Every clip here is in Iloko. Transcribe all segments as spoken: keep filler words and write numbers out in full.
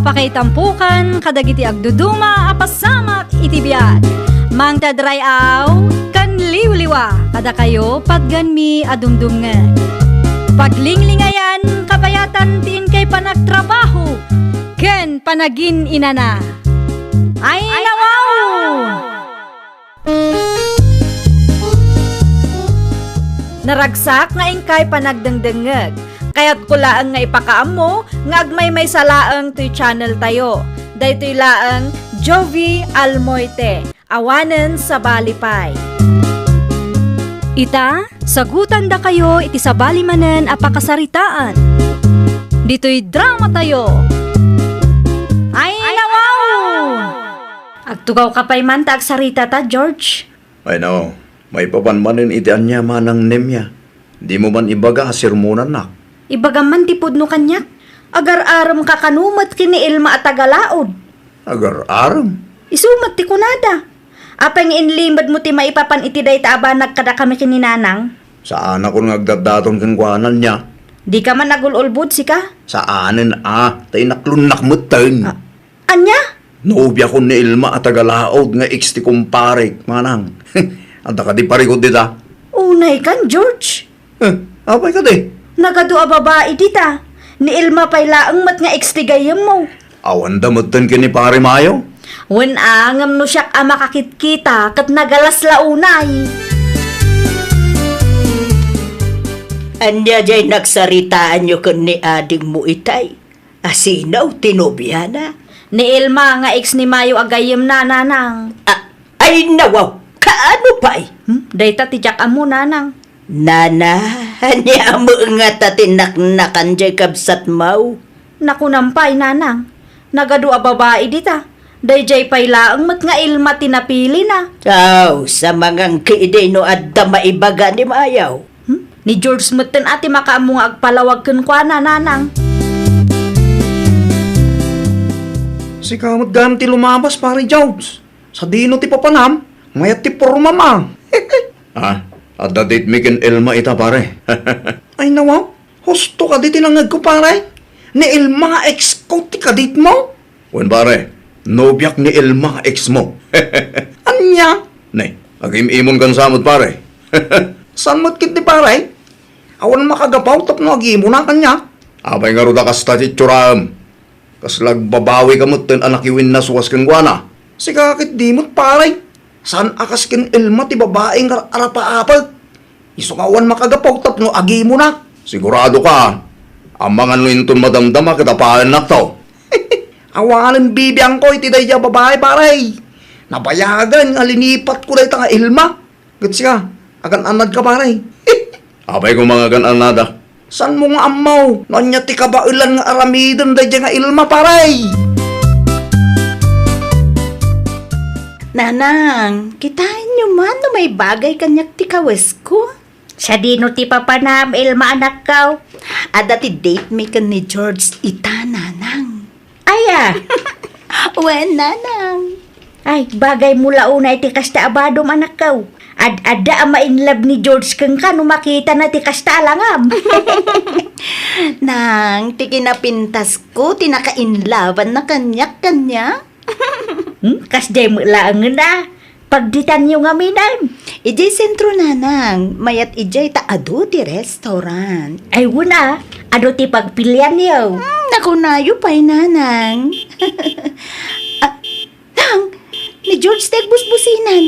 Pakaitampokan kadagiti agduduma a pasamak iti biag. Mangted ray-aw ken liwliwa kadakayo patgenmi a dumdumngeg. Paglinglingayan kabayatan ti inkay panagtrabaho ken panagin-inana. Ay, nawaw! Naragsak nga inkay panagdengdengngeg. Kayatko laeng nga ipakaammo nga agmaymaysa laeng toy channel tayo. Daytoy laeng Jovie Almoite, awanen sabali pay. Ita, sagutandakayo iti sabali manen a pakasaritaan. Ditoy drama tayo. Ay, nawaw! Agtugawka pay man ta agsaritata, George. Ay, no. Maipapan manen iti ania manang nemia. Dimo man ibaga a sermonannak. Ibagam man ti pudno kaniak. Agar-aremka kano met ken ni Elma a taga-Laod. Agar-arem? Isu met ti kunada. Apay nga inlimedmo ti maipapan iti dayta a banag kadakami ken ni Nanang? Saanakon nga agdatdaton kenkuana ania. Dika man agul-ulbod, sika? Saanen a, ta inaklonnak metten. Ah, Ania? Nobiakon ni Elma a taga-Laod nga ex ti kumparek, manang. Adda kadi parikut dita? Unay kan, George. Eh, apay kadi? Nagadu a babai dita. Ni Elma pay laeng met nga ex ti gayyemmo. Awanda metten ken ni Pare Mayo? Wen a, ngem no siak a makakitkita, ket nagalas la unay. Ania jay nagsaritaanyo ken ni adingmo itay? A sino ti nobiana? Ni Elma nga ex ni Mayo a gayyemna, Nanang. A, ay, nawaw! Kaano pay? Hmm? Dayta ti diak ammo, Nanang. Nana, ania met ngata ti naknakan jay kabsatmo? Nakunam pay, Nanang. Nagadu a babai dita. Dayjay pay laeng met nga Elma ti napilina. Aw, sa mangangki idi no adda maibaga ni Mayo. Hmm? Ni George metten a ti makaammo nga agpalawag kenkuana, Nanang. Sika met gayam ti lumabas, Pare George. Sadino ti papanam? Mayat ti pormam a. Ah, adda date mi ken Elma ita, pare. Ay, nawaw. Husto kadi ti nangngegko, pare. Ni Elma nga ex ko ti kadate mo? Wen, pare, nobiak ni Elma nga ex mo. Ania? Ne, agim-imonkan sa met, pare. Saan met ketdi, pare? Awan makagapu tapno agimona kaniak. Apay ngarud a kasta ti itsuraem? Kasla agbabawika metten a nakiwinnaswas kenkuana. Sika ketdi met, pare. Saan a kas ken Elma ti babai nga ar-arapaapek? Isu nga awan makagapu tapno agimona. Sigurado ka? Amangan no inton madamdama ket apaennakto. Awanen bibiangko iti daydiay a babai, pare. Nabayagen nga linipatko dayta nga Elma. Ket sika, agan-annadka, pare. Apay koma nga agan-annada? Saanmo nga ammo no ania ti kabaelan nga aramiden daydiay nga Elma, pare? Nanang, kitaenyo man no maibagay kaniak ti kawesko? Sadino ti papanam, Elma, anakko? Adda ti date mi ken ni George ita, Nanang. Aya? Wen, Nanang. Ay, bagaymo la unay ti kasta a badom, anakko. Ad-adda a ma-inlove ni George kenka no makitana ti kasta a langam. Nang, ti kinapintasko ti naka-inloveanna kaniak, kaniak. Hmm? Kasdiay met laengen a. Pagditanyo ngamin. Idiay sentro, Nanang. Mayat idiay ta adu ti restaurant. Ay, wen a. Adu ti pagpilianyo. Hmm, nakunayo pay, Nanang. Ah, Nang, ni George ti agbusbusinan.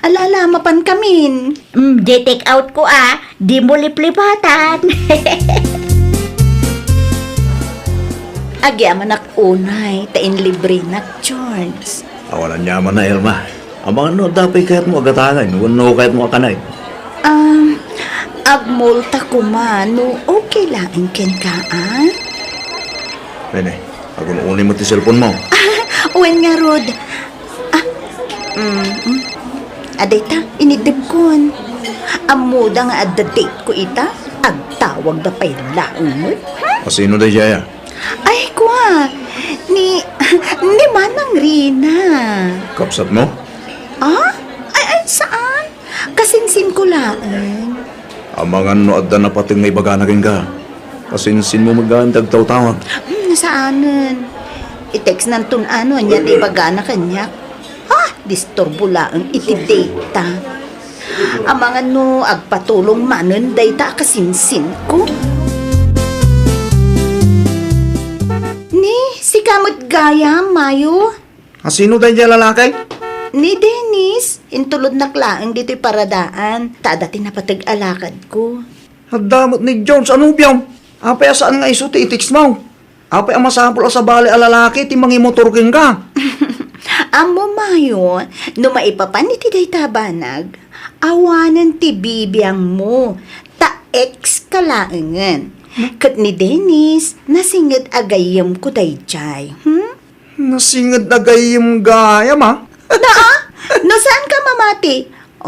Ala, ala, mapankamin. Hmm, di take out ko a. Dimo liplipatan. Agyamanak unay ta inlibrenak, George. Awan aniamanna, Elma. Amangan no adda pay kayatmo a gatangen wenno kayatmo a kanay. Um, agmolta koma no okay laeng kenka, a? Nene, agun-uni met ti cellphone mo. Wen ngarud. Ah, mm, mm. Adayta, initdebkon. Ammoda nga adda date ko ita, agtawagda pay laeng met. A sino daydiay a? Ay, kua, ni, ni Manang Rina. Kabsat mo? Ah? Ay, ay, saan? Kasinsin ko laeng. Amangan no adda napateg nga ibagana kenka. Kasinsin mo met gayam ti agtawtawag. Hmm, saanen. I-text nanton ano ania ti ibagana kaniak. Ah, disturbo laeng iti data. Amangan no agpatulong manen dayta a kasinsinko. Ni, sika met gayam, Mayo? A, sino daydiay a lalaki? Ni Dennis, intulodnak laeng ditoy paradaan, ta adda ti napateg a lakadko. Adda met ni George a nobiam. Apay a saan nga isu ti i-text mo? Apay a masapul a sabali a lalaki ti mangimotor kenka? Ammom, Mayo, no maipapan iti dayta a banag, awanen ti bibiangmo, ta ex ka laengen. Ket ni Dennis, nasinged a gayyemko daydiay. Hmm? Nasinged a gayyem gayam, a? Naa, no saanka mamati,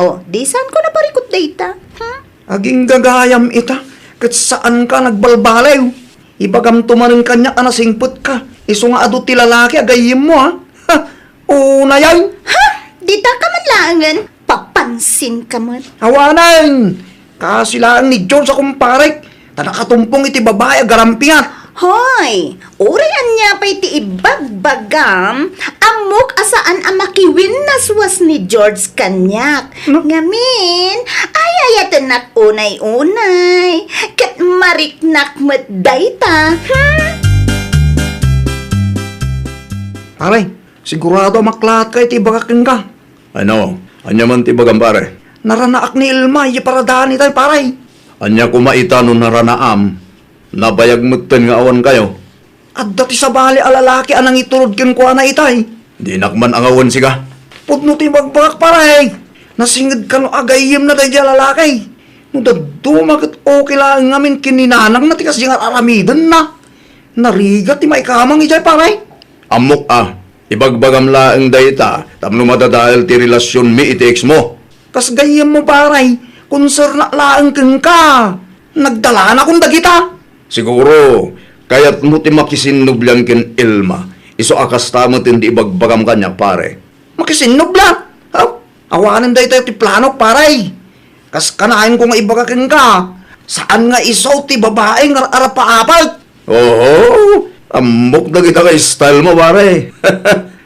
o, di saanko naparikut dayta. Hmm? Agingga gayam ita, ket saanka nagbalbaliw. Ibagamto manen kaniak a nasingpetka, isu nga adu ti lalaki a gayyemmo, a? Ha! Unay, a? Ha? Ditaka man laengen, papansinka met. Awanen! Kaasi laeng ni George a kumparek, ta nakatumpong iti babai a garampingat. Hoy! Uray ania pay ti ibagbagam, ammok a saan a makiwinnaswas ni George kaniak. No? Ngamin, ay-ayatennak unay-unay, ket mariknak met dayta. Hmm? Pare, sigurado a maklaatka iti ibagak kenka. Ay, no. Ania man ti ibagam, pare? Naranaak ni Elma, idiay paradaan itay, pare. Ania koma ita no naranaam? Nabayag metten nga awan kayo. Adda ti sabali a lalaki a nangitulod kenkuana itay. Dinak man angawen, siga. Pudno ti ibagbagak, pare. Nasinged kano a gayyemna daydiay a lalaki. No dadduma ket okay laeng ngamin ken ni nanangna ti kasdiay nga ar-aramidenna. Narigat ti maikamang idiay, pare. Ammok a, ibagbagam laeng dayta tapno madadael ti relasionmi iti ex mo. Kas gayyemmo, pare, konsernak laeng kenka. Nagdalanakon dagita. Siguro, kayatmo ti makisinnublian ken Elma, isu a kasta met ti ibagbagam kaniak, pare. Makisinnubla? Ha? Awanen dayta ti planok, pare. Kas kanayon ko nga ibaga kenka, saan nga isu ti babai nga ar-arapaapek. Oho, ammok dagita nga style mo, pare.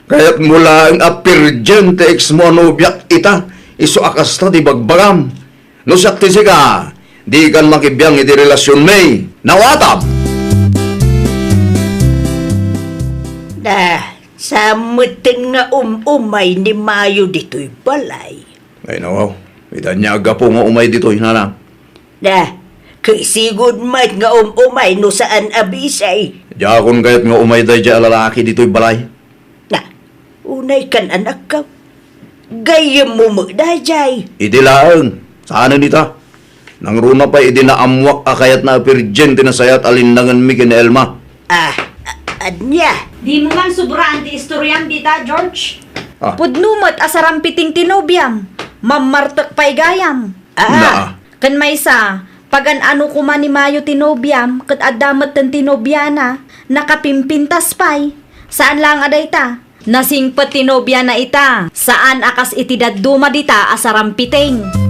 Kayatmo laeng a virgin ti ex mo a nobiak ita, isu a kasta ti bagbagam. No siak ti sika, dikan makibiang iti relasionmi. Nawatam! Da, saan metten nga um-umay ni Mayo ditoy balay. Ay, nawaw. Ita ania a gapu nga umay ditoy, nanang. Da, ket sigud met nga um-umay no saan a bisay. Diakon kayat nga umay daydiay a lalaki ditoy balay. Na, unay kan anakkaw. Gayyemmo met daydiay. Idi laeng. Saanen ita? Nangruna pay idi naammuak a kayatna a virgin ti nasayaat a linnangenmi ken ni Elma. Ah, a-, ania? Dimo man subraan ti istoriam dita, George. Ah. Pudno met a sarampiting ti nobiam. Mammartek pay gayam. Ah. Naa. Ken maysa, pagan-ano koma ni Mayo ti nobiam ket adda metten ti nobiana, nakapimpintas pay. Saan laeng a dayta. Nasingpet ti nobiana ita, saan a kas iti dadduma dita a sarampiting.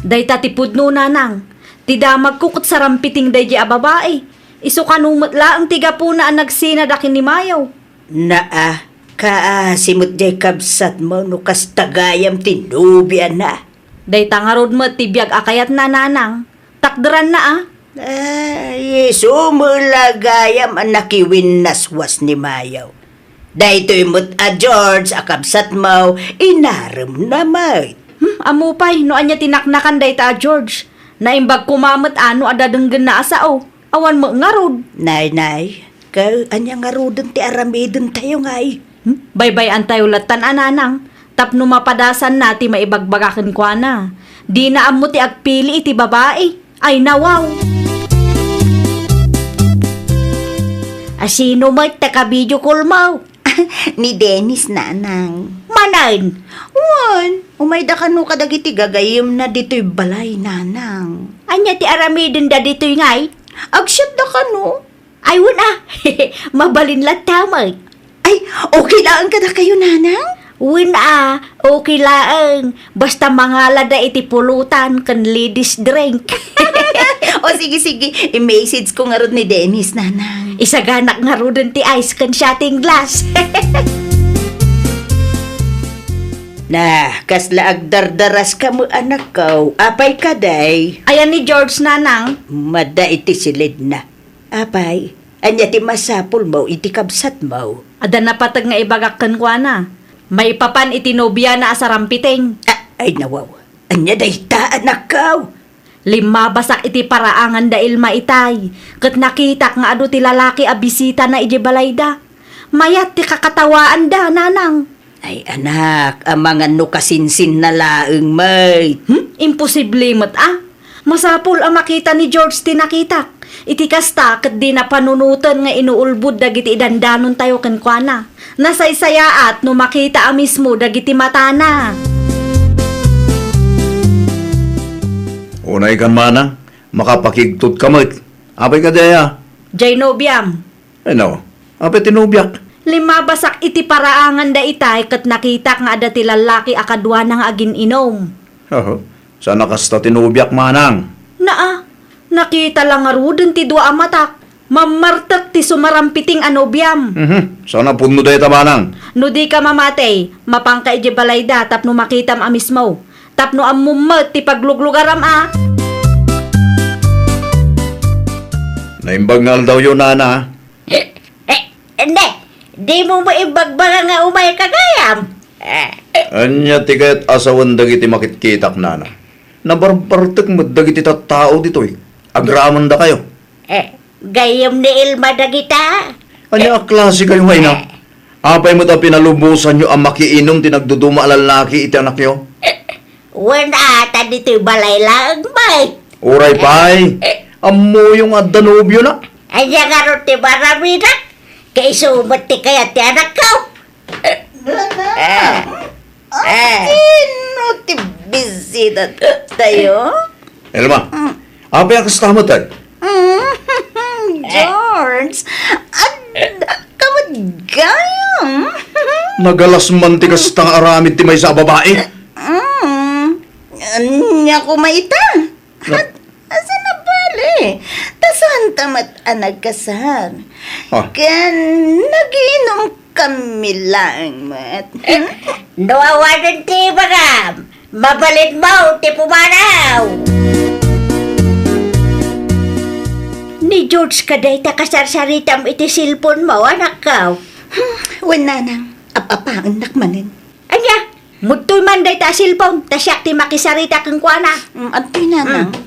Dayta ti pudno, nanang. Ti damagko ket sarampiting daydiay a babai. Isu kano met laeng ti gapuna a nagsinada ken ni Mayo. Naa, kaasi met diay kabsatmo no kasta gayam ti nobiana. Dayta ngarud met ti biag a kayatna, nanang. Takderanna a. Ay, isu met la gayam a nakiwinnaswas ni Mayo. Daytoy met a George a kabsatmo, inaremna met. Hmm, ammo pay no ania ti naknakan dayta a George. Naimbag koma met a no adda denggenna a sao. Awan met ngarud. Nay, nay, ket ania ngaruden ti aramidentayo ngay? Hmm? Baybay-antayo lattan a, nanang, tapno mapadasanna ti maibagbaga kenkuana. Dina ammo ti agpili iti babai. Ay, nawaw! A, sino met ta ka-video call mo? Ni Dennis, nanang. Manen? Wen, umayda kano kadagiti gagayyemna ditoy balay, nanang. Ania ti aramidenda ditoy ngay? Agsiatda kano. Ay, wen a. Mabalin latta met. Ay, okay laeng kadakayo, nanang? Wen a, okay laeng. Basta mangalada iti pulutan ken ladies drink. O, sige, sige. I-message ko ngarud ni Dennis, Nanang. Isaganak ngaruden ti ice ken shotting glass. Na, kasla agdardaras ka met, anakko. Apay kadi? Ayan ni George, Nanang. Madda iti silidna. Apay, ania ti masapulmo iti kabsatmo? Adda napateg nga ibagak kenkuana. Maipapan iti nobiana a sarampiting. A-, ay, nawaw. Ania dayta, anakko? Limmabasak iti paraangan da Elma itay, ket nakitak nga adu ti lalaki a bisitana idiay balayda. Mayat ti kakatawaanda, Nanang. Ay, anak, amangan no kasinsinna laeng met. Hmm? Imposible met a. Masapul a makita ni George ti nakitak. Iti kasta, ket dina panunoten nga inuulbod dagiti idandanontayo kenkuana. Nasaysayaat no makita a mismo dagiti matana. Unay kan, Manang, makapakigtot ka met. Apay kadi aya? Jay nobiam. Ay, no. Apay ti nobiak? Limmabasak iti paraangan da itay ket nakitak nga adda ti lallaki a kaduana nga agin-inom. Oho. Saan a kasta ti nobiak, Manang? Naa, nakita la ngaruden ti dua a matak. Mammartek ti sumarampiting a nobiam. Mhm. Saan a pudno dayta, Manang? No di ka mamati, mapanka idiay balayda tapno makitam a mismo. Tapno ammom met ti pagluglugaram a. Naimbag nga aldawyo, Nana. Eh, eh, hindi. Di mo maimbagbaga nga umay ka gayam. Eh. Ania ti kayat a sawen dagiti makitkitak, Nana? Nabarbartek met dagiti tattao ditoy. Agramandakayo. Eh, gayyem ni Elma dagita. Ania a klase kayo nga ina? Eh. Apay met a pinalubosanyo a makiinum ti nagduduma a lallaki iti anakyo? Eh, wen ata ditoy balay laeng, bay. Uray pay, eh, ammoyo nga adda nobiona. Ania ngarud ti maramida? Kaisu met ti kayat ti anakko. Nana, eh, eh, sino ti bisita tayo? Elma, mm, apay a kasta met, ay? Mm, George, adda ka met gayam. Nagalas man ti kasta nga aramid ti maysa a babai. Mm, ania koma ita? Na- Asa nabali? Ta saanta met a nagkasar. Ah. Ken nagiinom kami laeng met. Eh, no awanen ti ibagam, mabalinmo ti pumanaw. Ni George kadi ta kasarsaritam iti cellphone mo, anakko. Hmm, wen, Nanang, ap-apaennak manen. Ania? Mudtoy man dayta a cellphone, ta siak ti makisarita kenkuana. Mm, adtoy, Nanang. Mm.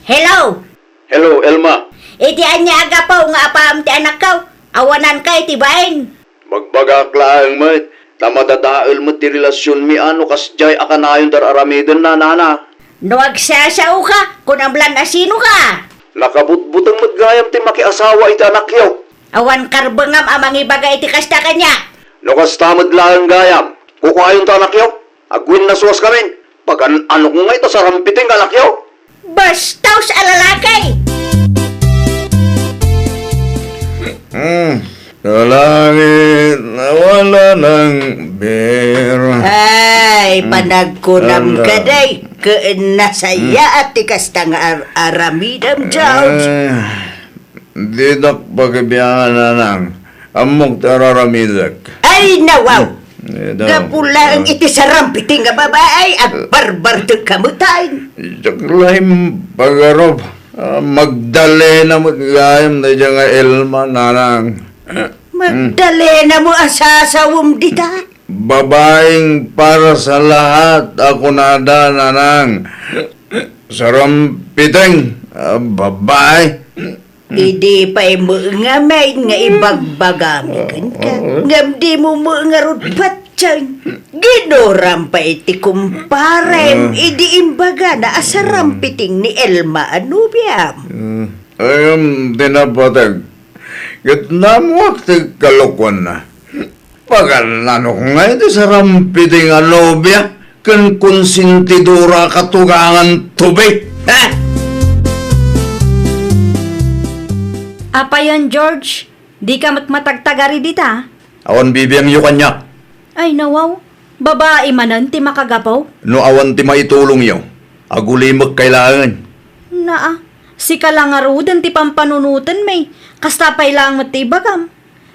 Hello? Hello, Elma. Iti ania a gapu nga apaam ti anakko? Awananka iti bain. Magbagak laeng met, ta madadael met ti relasionmi a no kasdiay a kanayon ti ar-aramiden, Nana. No agsasaoka, kunam lan a sinoka. Nakabutbuteng met gayam ti makiasawa iti anakyo. Awan karbengam a mangibaga iti kasta kaniak. No kasta met laeng gayam, kukuayon ti anakyo? Agwinnasuaskamin. Pagan-anok ngay ta sarampiting nga anakyo? Bastos a lalaki! Hmm. Sa langit na wala ng biro. Ay, hmm, panagkunam, ala, ka, day. Ken nasayaat ti kasta nga ar-, aramidem, George. Ay. Didak pakibiangan, Nanang. Ammok ti ar-aramidek. Ay, nawaw! Hmm. Gapu laeng iti sarampiting nga babai, agbarbartek ka met ay. Diak la impagarup. Ah, Magdalena met gayam daydiay nga Elma, Nanang. Hmm. Magdalena mo a sasawem dita? Babaeng para sa lahat a kunada, Nanang. Sarampiting a babai. Idi pay met ngamin nga ibagbagami kenka, ngem dimo met ngarud patien. Ginuram pay ti kumparem idi imbagana a sarampiting ni Elma a nobiam. Ngem ti napateg, ket namuak ti kalokuanna. Pagan-anok ngay ti sarampiting a nobia ken konsentidora a katugangan tobi. Ha? Apayen, George, dika met matagtagari dita? Awan bibiangyo kaniak. Ay, nawaw. Babai manen ti makagapu? No awan ti maitulongyo, agulimekkay laengen. Naa, Sika la ngaruden ti pampanunotenmi, kasta pay laeng met ti ibagam.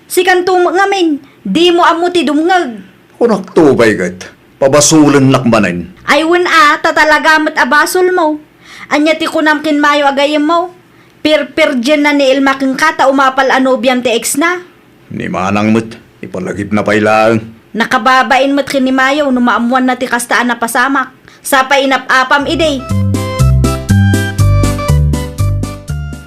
Sikanto met ngamin, dimo ammo ti dumngeg. Kunakto pay ket, pabasolennak manen. Ay wen a, ta talaga met a basolmo. Ania ti kunam ken Mayo a gayyemmo? Pirpirdienna ni Elma kenka ta umapal a nobiam ti exna. Ni Manang met, ipalagipna pay laeng. Nakababain met ken ni Mayo no maammoanna ti kasta a napasamak. Sapay inap-apam idi.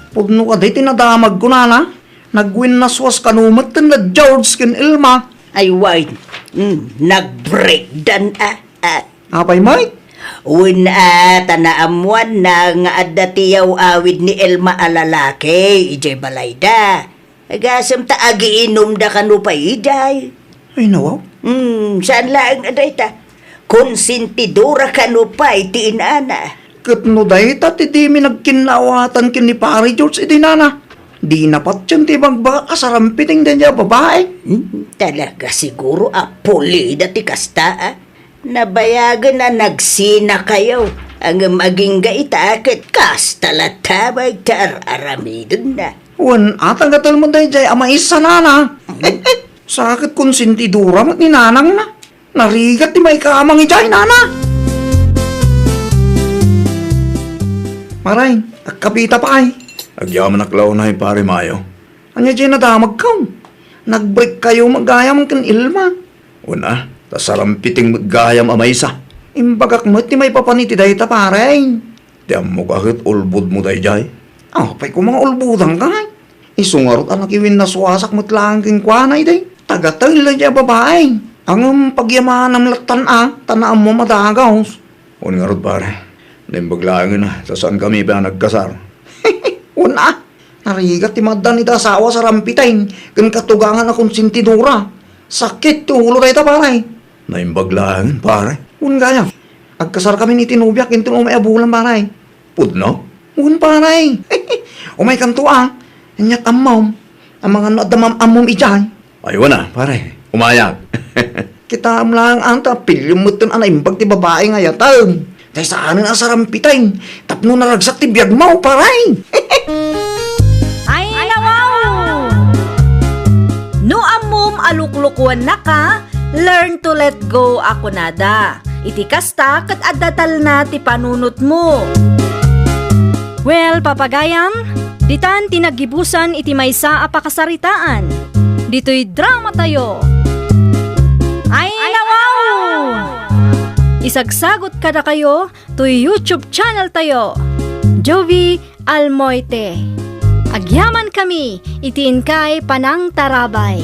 Pudno kadi ti nadamagko, nana. Nagwinnaswas kano met ten da George ken Elma. Ay, wait. Mm, nag-breakdan, ah, ah. Apay met? Wen a, ta naammoanna nga adda ti yaw-awid ni Elma a lalaki idiay balayda. Agasem ta agiinumda kano pay idiay. Ay, nawaw. Hmm, saan laeng a dayta? Konsentidora kano pay ti inana. Ket no dayta ti dimi nagkinnaawatan ken ni Pare George idi, nana, dina patien ti ibagbagak a sarampiting daydiay a babai. Hmm, talaga siguro a pulida ti kasta, ah. Nabayagen a nagsinakayo, ngem agingga ita ket kasta latta met ti ar-aramidenna. Wen a, tagatel met daydiay a maysa, nana. Saka ket konsentidora met ni nanangna. Narigat ti maikamang idiay, nana. Pare, agkapita pay. Agyamanak la unay, Pare Mayo. Ania diay nadamagko? Nag-break kayo met gayam ken Elma. Wen a, ta sarampiting met gayam a maysa. Imbagak met ti maipapan iti dayta, pare. Ti ammok a ket ulbodmo daydiay. Apay koma nga ulbodanka, ay? Isu ngarud a nakiwinnaswasak met laeng kenkuana idi. Taga-Taylo diay a babai. Ngem pagyamanam lattan a, ta naammom a dagus. Wen ngarud, pare. Naimbag laengen a, ta saankami pay a nagkasar. Wen a, narigat ti maaddan iti asawa a sarampiteng ken katugangan a konsentidora. Sakit ti ulo dayta, pare. Naimbag laengen, pare. Wen gayam, agkasarkamin iti nobiak inton umay a bulan, pare. Pudno? Wen, pare. Umaykanto a. Aniat ammom? Amangan no adda maam-ammom idiay. Ay, wen a, pare. Umayak. Kitaem laeng, anta, piliem metten a naimbag ti babai nga ayatem. Tay saanen a sarampiteng tapno naragsak ti biagmo, pare. Ay, nawaw! No ammom a luklukuennaka, learn to let go a kunada. Iti kasta, ket adda talna ti panunotmo. Well, papagayam, ditan ti naggibusan iti maysa a pakasaritaan. Ditoy dramatayo. Ay, nawaw! Isagsagot kadakayo toy YouTube channel tayo, Jovie Almoite. Agyamankami iti inkay panangtarabay.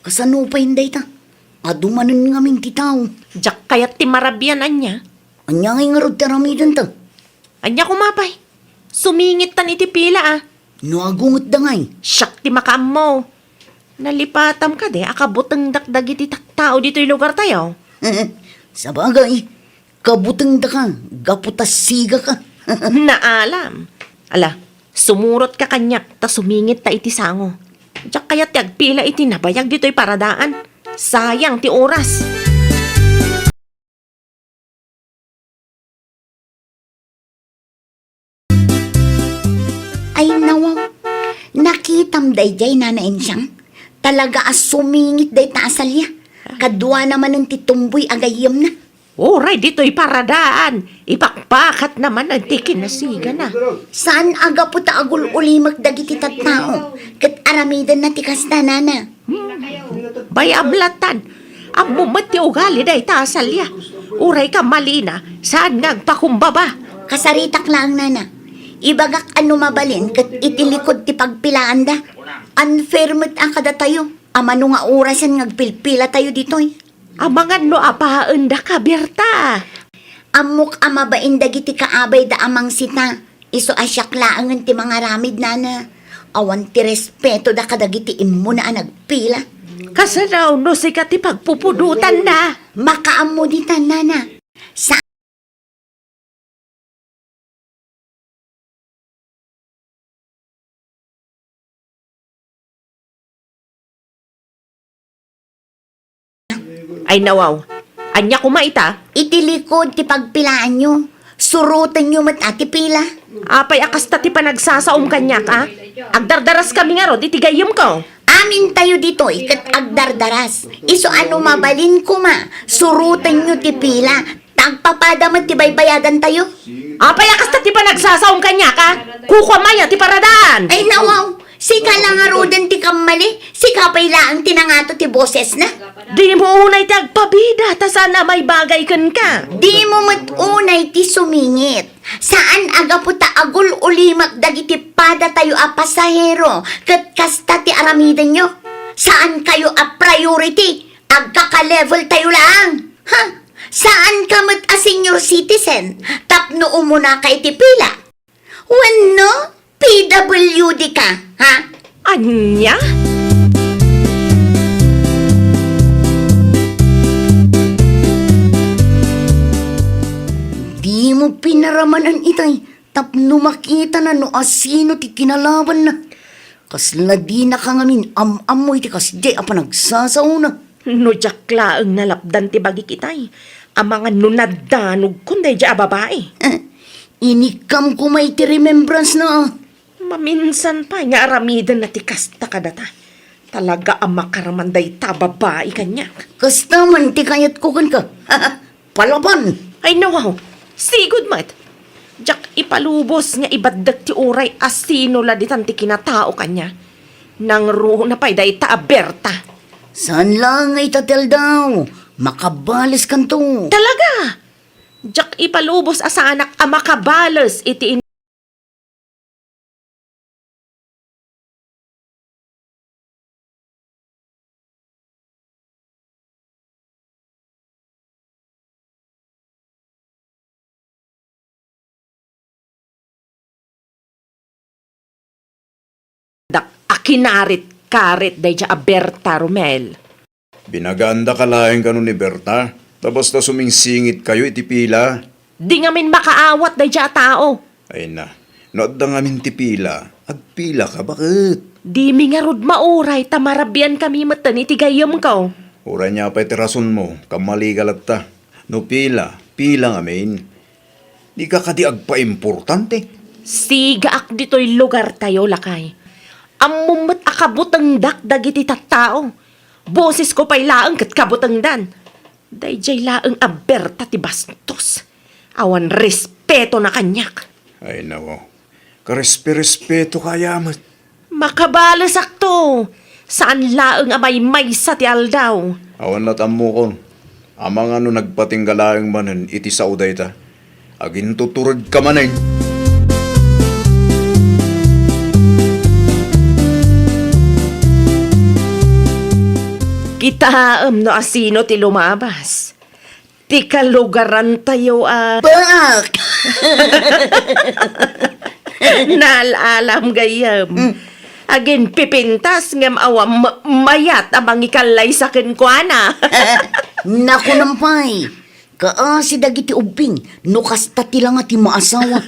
Kasano pay dayta? Adu manen ngamin ti tao. Diak kayat ti marabian, ania? Ania ngay ngarud ti aramidenta? Ania koma pay? Sumingittan iti pila, a. No agungetda ngay? Siak ti makaammo. Nalipatam kadi a kabutengdak dagiti tattao ditoy lugartayo? Sabagay, kabutengdaka gapu ta sigaka. Naalam. Ala, sumurotka kaniak ta sumingitta iti sango. Diak kayat ti agpila iti nabayag ditoy paradaan. Sayang ti oras. Ay, nawaw. Naki- Itam daydiay, Nana Ensyang. Talaga a sumingit dayta a salia. Kaduana manen ti tumboy a gayyemna. Uray ditoy paradaan, ipakpakatna manen ti kinasigana. Saan a gapu ta agul-ulimek dagiti tattao, ket aramidenna ti kasta, Nana. Hmm. Bay-am latan, ammo met ti ugali dayta a salia. Uray kammalina, saan nga agpakumbaba. Kasaritak laeng, Nana. Ibagak a no mabalin ket iti likud ti pagpilaanda. Unfair met a kadatayo. Amano nga orasen nga agpilpilatayo ditoy? Amangan no apaendaka, Berta. Ammok a mabain dagiti kaabayda a mangsita. Isu a siak laengen ti mangaramid, Nana. Awan ti respetoda kadagiti immuna a nagpila. Kasano no sika ti pagpupudotanna? Makaammo ditan, Nana. Sa Ay, nawaw. Ania koma ita? Iti likud ti pagpilaanyo. Surotenyo met a ti pila. Apay a kasta ti panagsasaom kaniak, a? Agdardaraskami ngarud iti gayyemko. Amintayo ditoy ket agdardaras. Isu a no mabalin koma, surotenyo ti pila. Ta agpapada met ti baybayadantayo. Apay a kasta ti panagsasaom kaniak, a? Kukuam aya ti paradaan? Ay, nawaw. Sika la ngaruden ti kammali. Sika pay laeng ti nangato ti bosesna. Dimo unay ti agpabida, ta saan a maibagay kenka. Dimo met unay ti sumingit. Saan a gapu ta agul-ulimek dagiti padatayo a pasahero ket kasta ti aramidenyo. Saankayo a priority. Agkaka-level tayo laeng. Ha? Saanka met a senior citizen tapno umunaka iti pila? Wenno P W D ka, ha? Ania? Dimo pinaramanan itay tapno makitana no asino ti kinalabanna. Kasla dinaka ngamin am-ammo iti kasdiay a panagsasaona. No diak laeng nalapdan ti bagik itay, amangan no naddanogkon daydiay a babai. Eh, inikkam koma iti remembrance na. Maminsan pay nga aramidenna ti kasta kadata. Talaga a makaraman dayta a babai kaniak. Kasta man ti kayatko kenka. Palaban! Ay, nawaw. Sigud met. Diak ipalubos nga ibaddek ti uray asino la ditan ti kinatao kaniak. Nangruna pay dayta a Berta. Saan laeng nga ita ti aldaw. Makabaleskanto. Talaga! Diak ipalubos a saanak a makabales iti in- Dak a kinarit-karit daydiay a Berta, Romel. Binagaandaka laeng kano ni Berta, ta basta sumingsingitkayo iti pila. Di ngamin makaawat daydiay a tao. Ay na, no adda ngamin ti pila, agpilaka, baket? Dimi ngarud mauray ta marabiankami metten iti gayyemko. Uray ania pay ti rasonmo, kammalika latta. No pila, pila ngamin. Dika kadi agpaimportante? Sigaak ditoy lugartayo, lakay. Ammom met a kabutengdak dagiti tattao. Bosesko pay laeng ket kabutengdan. Daydiay laeng a Berta ti bastos. Awan respetona kaniak. Ay, nawaw. Karespe-respetoka aya met. Makabalesakto. Saan laeng a maymaysa ti aldaw. Awan lat' ammokon. Amangan no nagpatingga laeng manen iti sao dayta. Agintuturedka manen. Kitaem no asino ti lumabas. Ti kalugarantayo a Baak! Naal-alam gayyem. Mm. Aginpipintas ngem awan ma-, mayat a mangikallaysa kenkuana. Nakunam pay, kaasi dagiti ubbing, no kasta ti langa ti maasawa.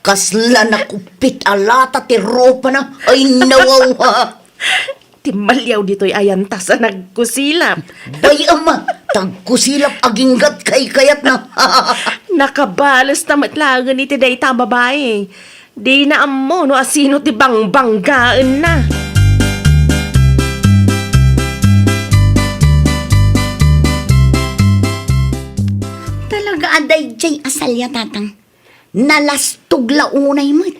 Kasla nakuppit a lata ti ropana. Ay, nawawa. Timmaliaw ditoy ayantas a nagkusilap. Bay, ama, tagkusilap aginggat kaykayatna. Nakabalesta met laengen iti dayta a babai. Dina ammo no asino ti bangbanggaenna. Talaga a daydiay a salia, Tatang. Nalastog la unay met.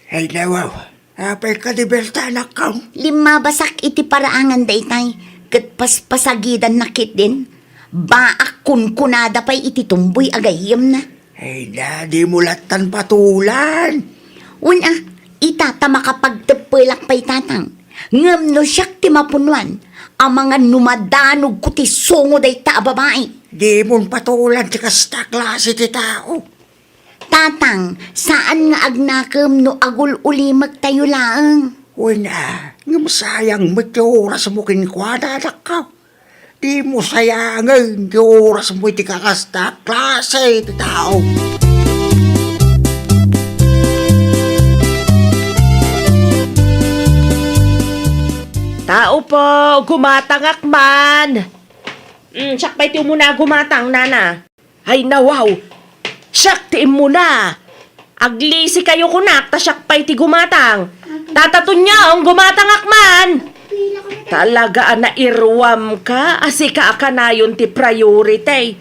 Ay, nawaw. Apay ka di belta, anak ko? Limmabasak iti paraangan daytay, ket paspasagidanna ketdin. Baak kunkunada pay iti tumboy a gayyemna. Ay na, di mo lattan patulan. Wen a, ita ta makapagteppelak pay, Tatang. Ngem no siak ti mapunuan, amangan no madanogko ti sungo dayta a babai. Di mon patulan ti kasta a klase ti tao. Tatang, saan nga agnakem no agul-ulimektayo laeng. Wen a, ngem sayang met ti orasmo kenkuana, anak ko. Di mo sayangen ti orasmo iti kakasta a klase ti tao. Tao po, gumatangak man. Mm, siak pay ti umuna gumatang, nana. Ay, nawaw! Siak ti immuna! Aglisikayo kunak, ta siak pay ti gumatang. Tata Tonyong, gumatangak man! Talaga a nairuamka a sika a kanayon ti priority.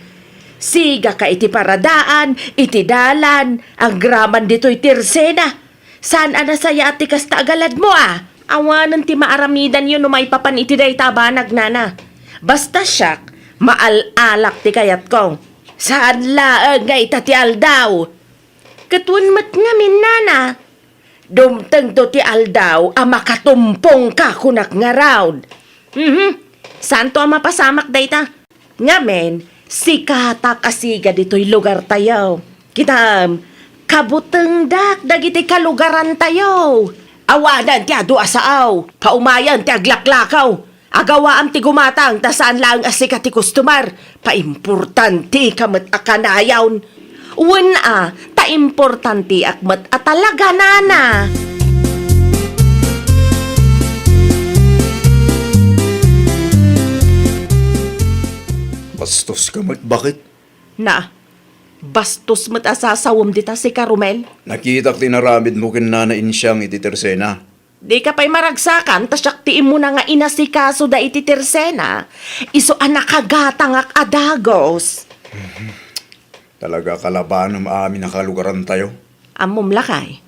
Sigaka iti paradaan, iti dalan, agraman ditoy tersena. Saan a nasayaat ti kasta a galadmo a? Awanen ti maaramidanyo no maipapan iti dayta a banag, nana. Basta siak, maal-alak ti kayatko. Saan laeng nga ita ti aldaw. Ket wen met ngamin, nana. Dumtengto ti aldaw a makatumpongka kunak ngarud. Mhm. Saanto a mapasamak dayta. Ngamin, sikatak a siga ditoy lugartayo. Kitam, kabutengdak dagiti kalugarantayo. Awanen ti adu a sao, paumayen ti aglaklakaw. Agawaam ti gumatang ta saan laeng a sika ti customer. Paimportanteka met a kanayon. Wen a, ta importanteak met a talaga, nana. Bastos ka met, bakit? Na, bastos met a sasawem dita sika, Romel. Nakitak ti inaramidmo ken Nana Insiang iti tersena. Dika pay maragsakan ta siak ti immuna nga inasikaso da iti tersena, isu a nakagatangak a dagus. Talaga a kalabanam amin a kalugarantayo. Ammom, lakay,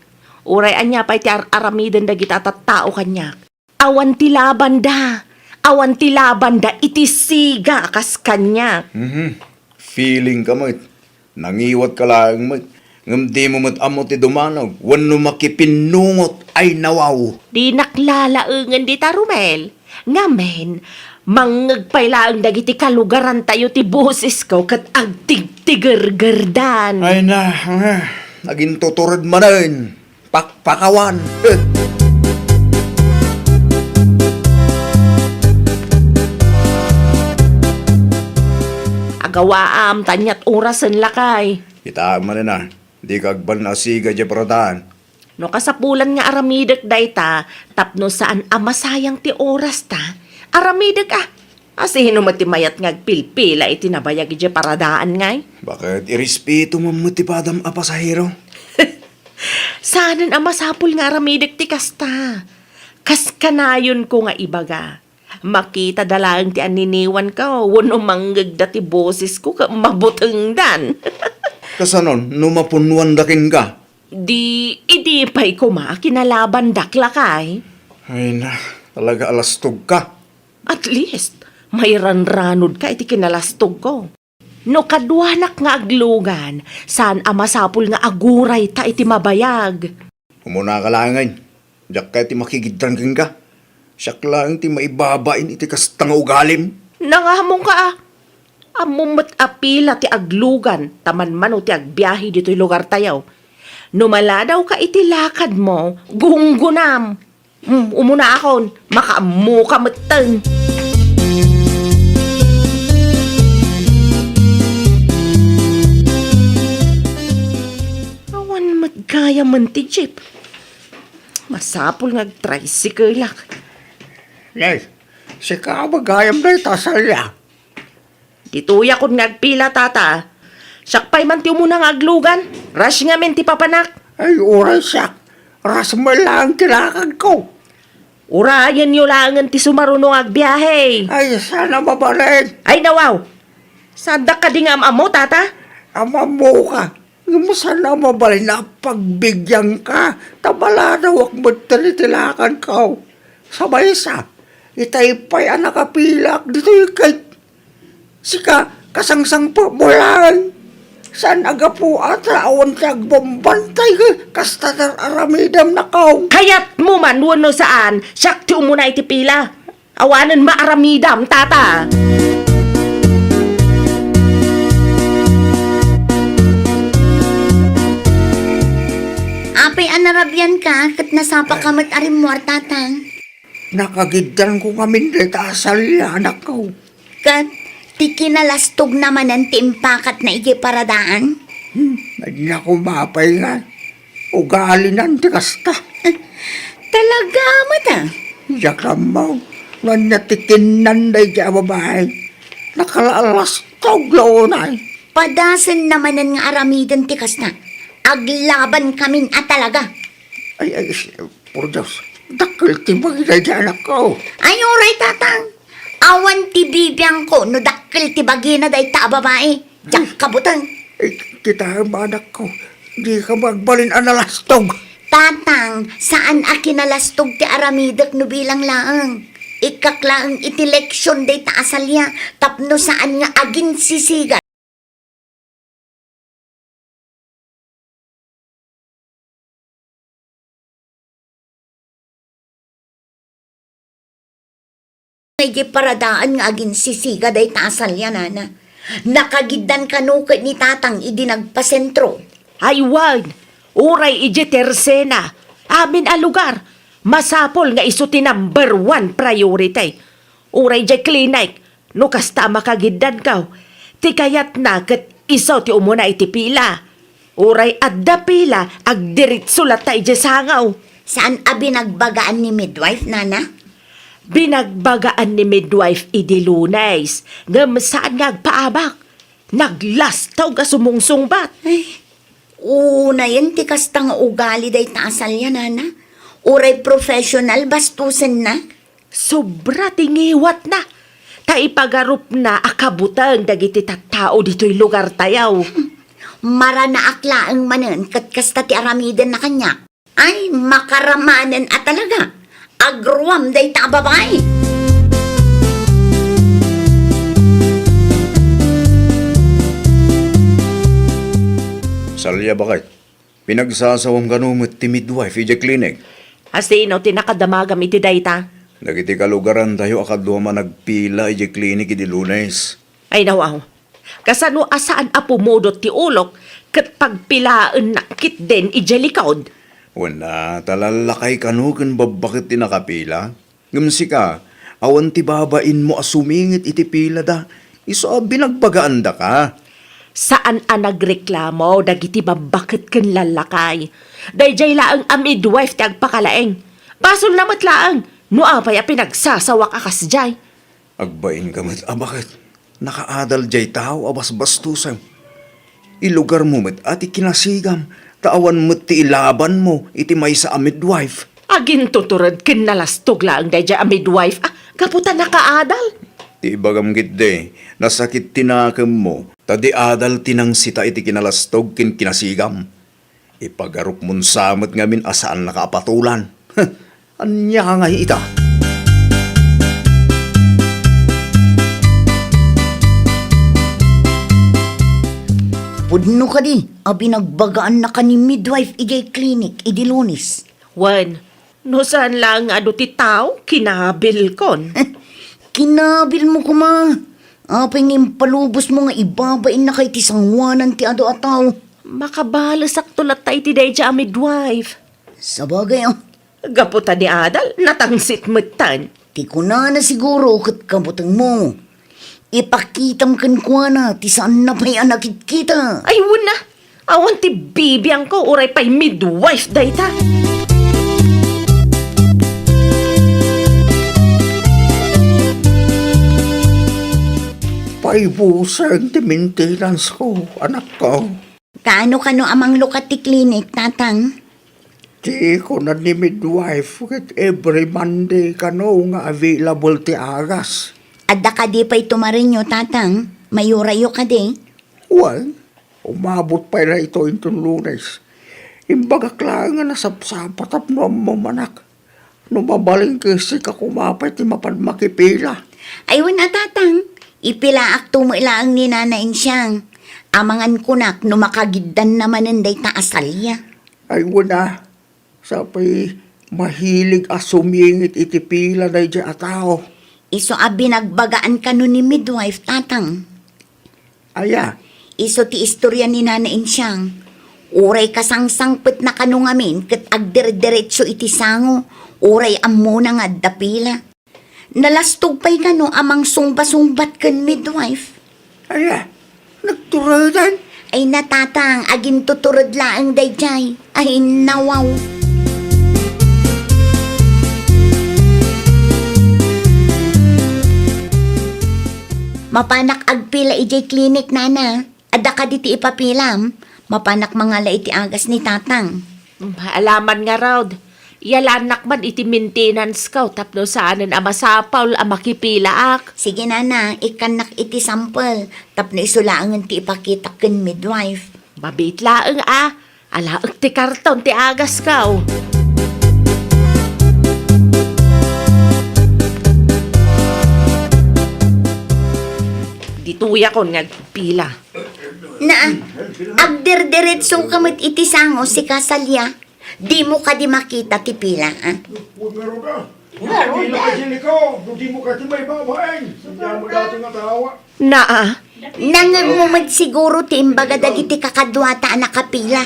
uray ania pay ti ar-aramiden dagita a tattao kaniak, awan ti labanda, awan ti labanda iti siga a kas kaniak. Mhm. Feeling ka met. Nangiwat ka laeng met, ngem dimo met ammo ti dumanog wenno makipinnungot, ay nawaw. Dinak lalaengen dita, Romel. Ngamin, mangngeg pay laeng dagiti kalugarantayo ti bosesko ket agtigtigergerdan. Ay na, ah, nagintutured manen. Pakpakawan. Agawaam, ta aniat orasen, lakay. Kitaem manen a, dika agbanna a siga idiay paradaan. No kasapulan nga aramidek dayta, tapno saan a masayang ti orasta, aramidek a. Asino met ti mayat nga agpilpila iti nabayag idiay paradaan ngay? Baket irespetom met ti padam a pasahero. Saanen a masapul nga aramidek ti kasta. Kas kanayonko nga ibaga, makitada laeng ti anniniwanko wenno mangngegda ti bosesko ket mabutengdan. Kasanon no mapunnoanda kenka? Di, idi pay koma a kinalabandak, lakay. Ay na, talaga a lastogka. At least, mairanranodka iti kinalastogko. No kaduanak nga aglugan, saan a masapul nga agurayta iti mabayag. Umunaka laengen. Diak kayat ti makigiddang kenka. Siak laeng ti maibabain iti kasta nga ugalim. Nangamongka a. Ammom met a pila ti aglugan ta manmano ti agbiahe ditoy lugartayo. No maladawka iti lakadmo, gunggonam. Hmm, umunaakon, makaammoka metten. Awan met gayamen ti jeep. Masapul nga agtricycle-ak. Nay, sika met gayam dayta a salia. Ditoyakon nga agpila, tata. Siak pay man ti umuna nga aglugan. Rush ngamin ti papanak. Ay, uray siak. Rasmel laeng ti lakagko. Urayenyo laengen ti sumaruno nga agbiahe. Ay, saan a mabalin. Ay, nawaw. Saandak kadi nga am-ammo, tata? Am-ammoka. Ngem saan a mabalin a pagbiagka, ta maladawak met ti lakagko. Sa maysa, itay pay a nakapilaak ditoy ket sika, kasangsangpetmo laeng. Saan a gapu a ta awan ti agbambantay, kasta ti aramidem, nakaw. Kayatmo man wenno saan, siak ti umuna iti pila. Awanen maaramidam, tata. Apay a narabianka ket nasapaka met a rimmuar, tatang? Nakagiddanko ngamin dayta a salia, anakko. Ket ti kinalastogna manen ti impakatna idiay paradaan? Hmm, ania koma pay nga ugalinan ti kasta. Talaga met a? Diak ammo no ania ti kinnan daydiay a babai. Nakalastog la unay. Padasenna manen nga aramiden ti kasta. Aglabankamin a talaga. Ay, ay, s-, por Dios, dakkel ti bagi daydiay anakko. Ay, uray, tatang. Awan ti bibiangko no dakkel ti bagina dayta a babai. Diak kabuteng. Ay, kitaem, anakko, dika agbalin a nalastog. Tatang, saan a kinalastog ti aramidek no bilang laeng. Ikkak laeng iti leksion dayta a salia tapno saan nga aginsisigat. Idiay paradaan nga aginsisiga dayta a salia, nana. Nakagiddan kano ket ni tatang idi nagpasentro. Ay wen, uray idiay tersena, amin a lugar, masapul nga isu ti number one priority. Uray idiay klinik, no kasta a makagiddanko, ti kayatna ket isu ti umuna iti pila. Uray adda pila, agdiritso latta idiay sangaw. Saan a binagbagaan ni midwife, nana? Binagbagaan ni midwife idi Lunes, ngem saan nga agpaabak. Naglastog a sumungsungbat. Ay, unayen ti kasta nga ugali dayta a salia, nana. Uray professional, bastusenna. Sobra ti ngiwatna, ta ipagarupna a kabuteng dagiti tattao ditoy lugartayo. Maranaak laeng manen ket kasta ti aramidenna kaniak. Ay, makaramanen a talaga. Agruam dayta a babai. Salia, baket. Pinagsasawam kano met ti midwife idiay klinik? A sino ti nakadamagam iti dayta? Dagiti kalugarantayo a kaduam a nagpila idiay klinik idi Lunes. Ay, nawaw. Kasano a saan a pumudot ti ulok ket pagpilaennak ketdin idiay likod? Wen a, ta lallakay kano ken babbaket ti nakapila. Ngem sika, awan ti babainmo a sumingit iti pilada, isu a binagbagaandaka. Saan a nagreklamo dagiti babbaket ken lallakay. Daydiay laeng a midwife ti agpakalaing. Basolna met laeng no apay a pinagsasawak a kasdiay. Agbainka met a baket. Nakaadal diay tao a basbastosem. Ilugarmo met a ti kinasigam, ta awan met ti ilabanmo iti maysa a midwife. Agintutured ken nalastog laeng daydiay a midwife, a, gapu ta nakaadal. Ti ibagam ketdi, nasakit ti nakemmo, ta di adal ti nangsita iti kinalastog ken kinasigam. Ipagarupmon sa met ngamin a saannaka a patolan. Ania ngay ita? Pudno kadi a binagbagaannaka ni midwife idiay klinik idi Lunes? Wen, no saan laeng nga adu ti tao, kinabilkon. Kinabilmo koma. Apay nga impalubosmo nga ibabainnaka iti sangoanan ti adu a tao? Makabalesakto latta iti daydiay a midwife. Sabagay, ah. Gapu ta ni adal, natangsit metten. Ti kunana siguro ket kabutengmo. Ipakitam kenkuana ti saanna pay a nakitkita. Ay, wen a. Awan ti bibiangko, uray pay midwife dayta. Paibusen ti maintenance ko, anakko. Kaano kano a manglukat ti klinik, Tatang? Ti kunana ni midwife ket every Monday kano nga available ti agas. Adda kadi pay tumarenyo, Tatang? Mayurayo kadi? Wen, umabot pay daytoy inton Lunes. Imbagak laeng nga nasapsapa tapno ammom, anak. No mabalin, ket sika koma pay ti mapan makipila. Ay, wen a, Tatang. Ipilaak to met laeng ni Nana Insiang. Amangan kunak no makagiddanna manen dayta a salia. Ay, wen a. Sapay mahilig a sumingit iti pila daydiay a tao. Isu a binagbagaan kano ni midwife, Tatang. Aya? Isu ti istorya ni Nana Insiang. Uray kasangsangpetna kano ngamin ket agderderetso iti sango, uray ammona nga adda pila. Nalastog pay kano a mangsungba-sungbat ken midwife. Aya, nagturedan? Ay, na, Tatang, agintutured laeng daydiay. Ay, nawaw. Mapanak agpila idiay klinik, Nana. Adda kadi ti ipapilam? Mapanak mangala iti agas ni Tatang. Alaman ngarud, yalannak man iti maintenance ko tapno saanen a masapul a makipilaak. Sige, Nana, ikkannak iti sampel tapno isu laengen ti ipakitak ken midwife. Mabiit laeng a, alaek ti karton ti agas ko. Ditoyakon nga agpila. Naa, agderderetso ka met iti sango, sika salia. Dimo kadi makita ti pila, a? Ngarud, a. Ngarud, a. Pila ka, Angelico, no dimo kadi maibabain. Saan mo dati nga tawa? Naa. Nangngegmo met siguro ti imbaga dagiti kakaduata a nakapila.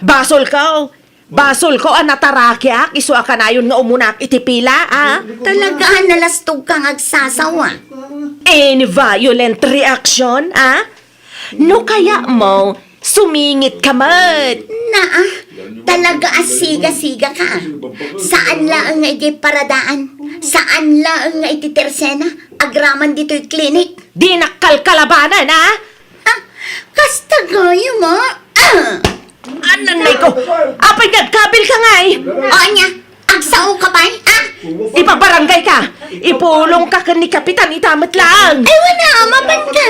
Basol ka, o. Basol ko a natarakiak isu a kanayon nga umunak iti pila, a? Talaga a nalastog ka nga agsasawa. Any violent reaction, a? No kayatmo, sumingit ka met. Naa, talaga a siga-siga ka. Saan laeng nga idiay paradaan. Saan laeng nga iti tersena. Agraman ditoy klinik. Dinak kalkalabanan, a? Ah, kasta gayam, a? Ah! Ananay ko! Apay nga agkabil ka ngay? O, ania? Agsao ka pay, a? Ipabarangay ka! Ipulong ka ken ni Kapitan ita met laeng! Ay, wen a, mapan ka!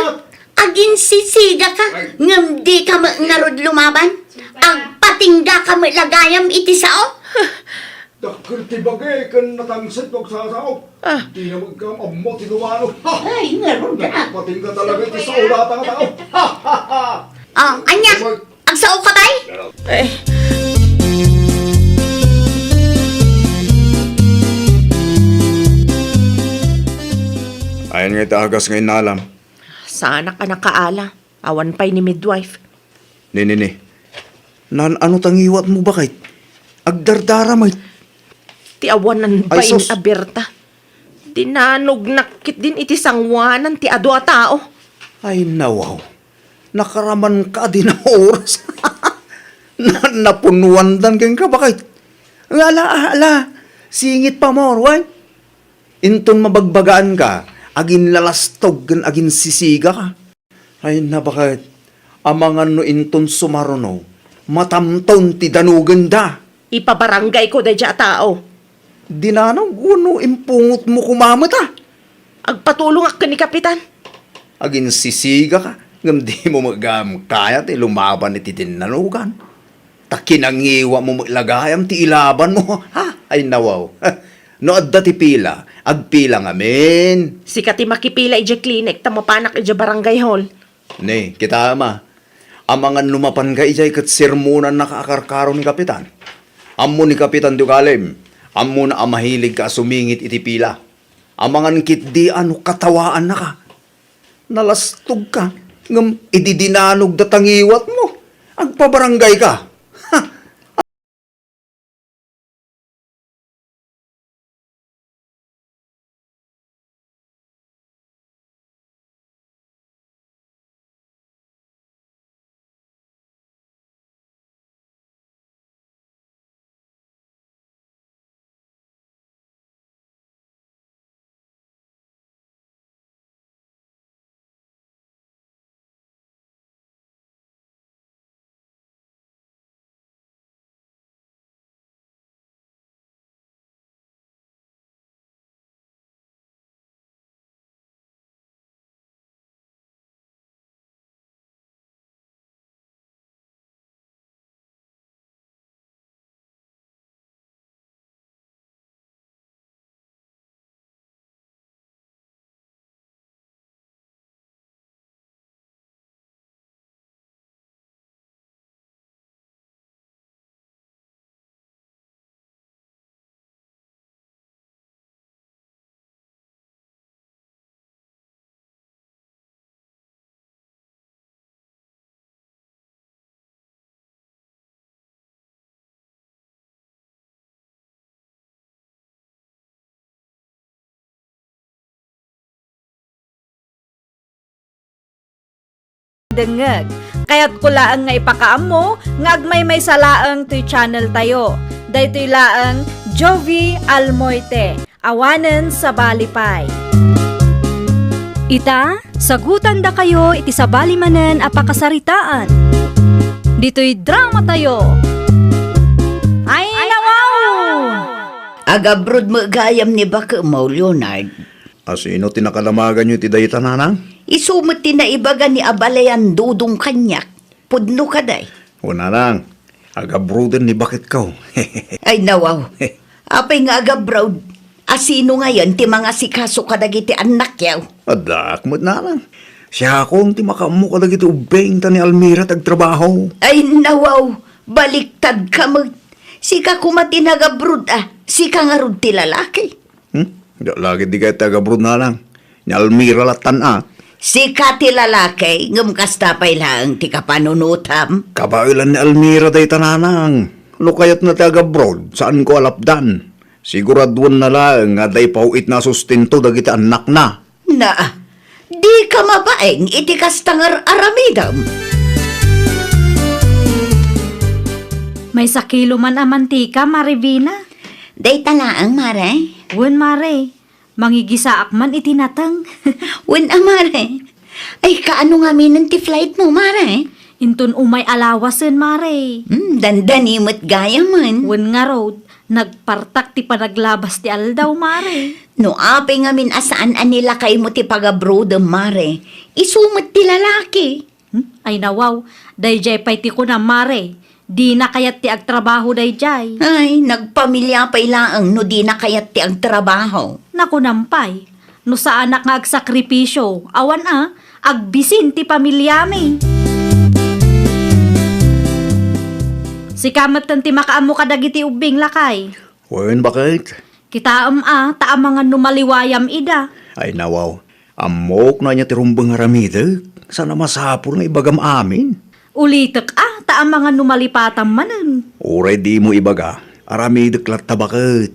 Aginsisiga ka, ngem di ka met ngarud lumaban? Agpatingga ka met la gayam iti sao? Dakkel ti bagi ken natangsit no agsasao. Ah. Dina met gayam ammo ti numano. Ha! Ay, ngarud ka. Nagpatingga talaga iti sao dayta nga tao. Ha, ha, ha. O, ania? Agsao ka pay? Eh. Ayan nga iti agas nga innalam. Saanak a nakaala. Awan pay ni midwife. Ni, ni, ni. Naan-ano ta ngiwatmo, baket? Agdardara met. Ti awanan bain a Berta. Dinanognak ketdin iti sangoanan ti adu a tao. Ay, nawaw. Nakaraman ka din a oras. Na, napunuandan kenka, baket. Ala, ala. Singit pay, more, wen? Inton mabagbagaan ka, aginlalastog ken aginsisiga ka. Ay, nabaket, amangan no inton sumaruno, matamton ti danogenda. Ipabarangay ko daydiay a tao. Dinanog wenno impungotmo koma met a? Agpatulongak ken ni Kapitan. Aginsisiga ka, ngem dimo met gayam kaya ti lumaban iti dinnanogan. Ta kinangiwatmo met la gayam ti ilabanmo. Ha? Ay, nawaw. No adda ti pila, agpila ngamin. Sika ti makipila idiay klinik ta mapanak idiay barangay hall. Ni, kitaem a. Amangan no mapanka idiay ket sermonannaka a karkaro ni Kapitan. Ammo ni Kapitan ti ugalim. Ammona a mahiligka a sumingit iti pila. Amangan ketdi a no katawaannaka. Nalastogka, ngem idi dinanogda ta ngiwatmo, agpabarangayka. Ha? dengngeg. Kayatko laeng nga ipakaammo nga agmaymaysa laeng toy channel tayo. Daytoy laeng Jovie Almoite, awanen sabali pay. Ita, sagutandakayo iti sabali manen a pakasaritaan. Ditoy drama tayo. Ay, nawaw! Agabroad met gayam ni baketmo, Leonard. A sino ti nakadamaganyo iti dayta, nanang? Isu met ti naibaga ni abalayan Dodong kaniak. Pudno kadi. O, nanang, agabroaden ni baketko. Ay, nawaw. Apay nga agabroad? A sino ngayen ti mangasikaso kadagiti annakyo? Addaak met, nanang. Siakon ti makaammo kadagiti ubbing ta ni Almira ti agtrabaho. Ay, nawaw. Baliktadka met. Sika koma ti nagabroad, a. Sika ngarud ti lalaki. Hmm? Diak la ketdi kayat ti agabroad, nanang. Ni Almira lattan, a. Sika ti lalaki, ngem kasta pay laeng ti kapanunotam. Kabaelan ni Almira dayta, nanang. No kayatna ti agabroad, saanko a lapdan. Siguraduenna laeng nga adda ipaw-itna a sustento dagiti annakna. Na, dika mabain iti kasta nga ar-aramidem. Maysa kilo man a mantika, Mare Vina. Dayta laeng, Mare. Wen, Mare. Mangigisaak man iti nateng. Wen a, Mare. Ay, kaano ngaminen ti flight mo, Mare? Inton umay a lawasen, Mare. Hmm, dandani met gayamen. Wen ngarud, nagpartak ti panaglabas ti aldaw, Mare. No apay ngamin a saan a nilakaymo ti pagabrodem, Mare, isu met ti lalaki. Hmm? Ay, nawaw, daydiay pay ti kunam, Mare. Dina kayat ti agtrabaho daydiay. Ay, nagpamilia pay laeng no dina kayat ti agtrabaho. Nakunam pay, no saanak nga agsakripisio, awan a, agbisin ti pamiliami. Sika metten ti makaammo kadagiti ubbing, lakay. Wen, baket? Kitaem a, ta amangan no maliwayam ida. Ay, nawaw. Ammok no ania ti rumbeng nga aramidek, saan a masapul nga ibagam amin. Ulitek a, ta amangan no malipatam manen. Uray dimo ibaga, aramidek latta, baket.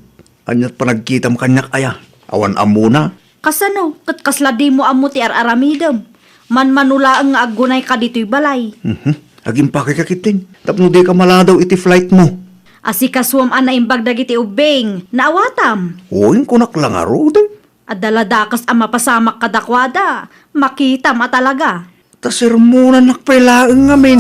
Aniat panagkitam kaniak aya? Awan ammona. Kasano? Ket kasla dimo ammo ti ar-aramidem? Manmano laeng nga aggunayka ditoy balay. Mhm. Agimpakeyka ketdin, tapno dika maladaw iti flight mo. Asikasuem a naimbag dagiti ubbing, naawatam. Wen, kunak la ngarud. Adda la dakes a mapasamak kadakuada, makitam a talaga. Ta sermonannak pay laeng ngamin.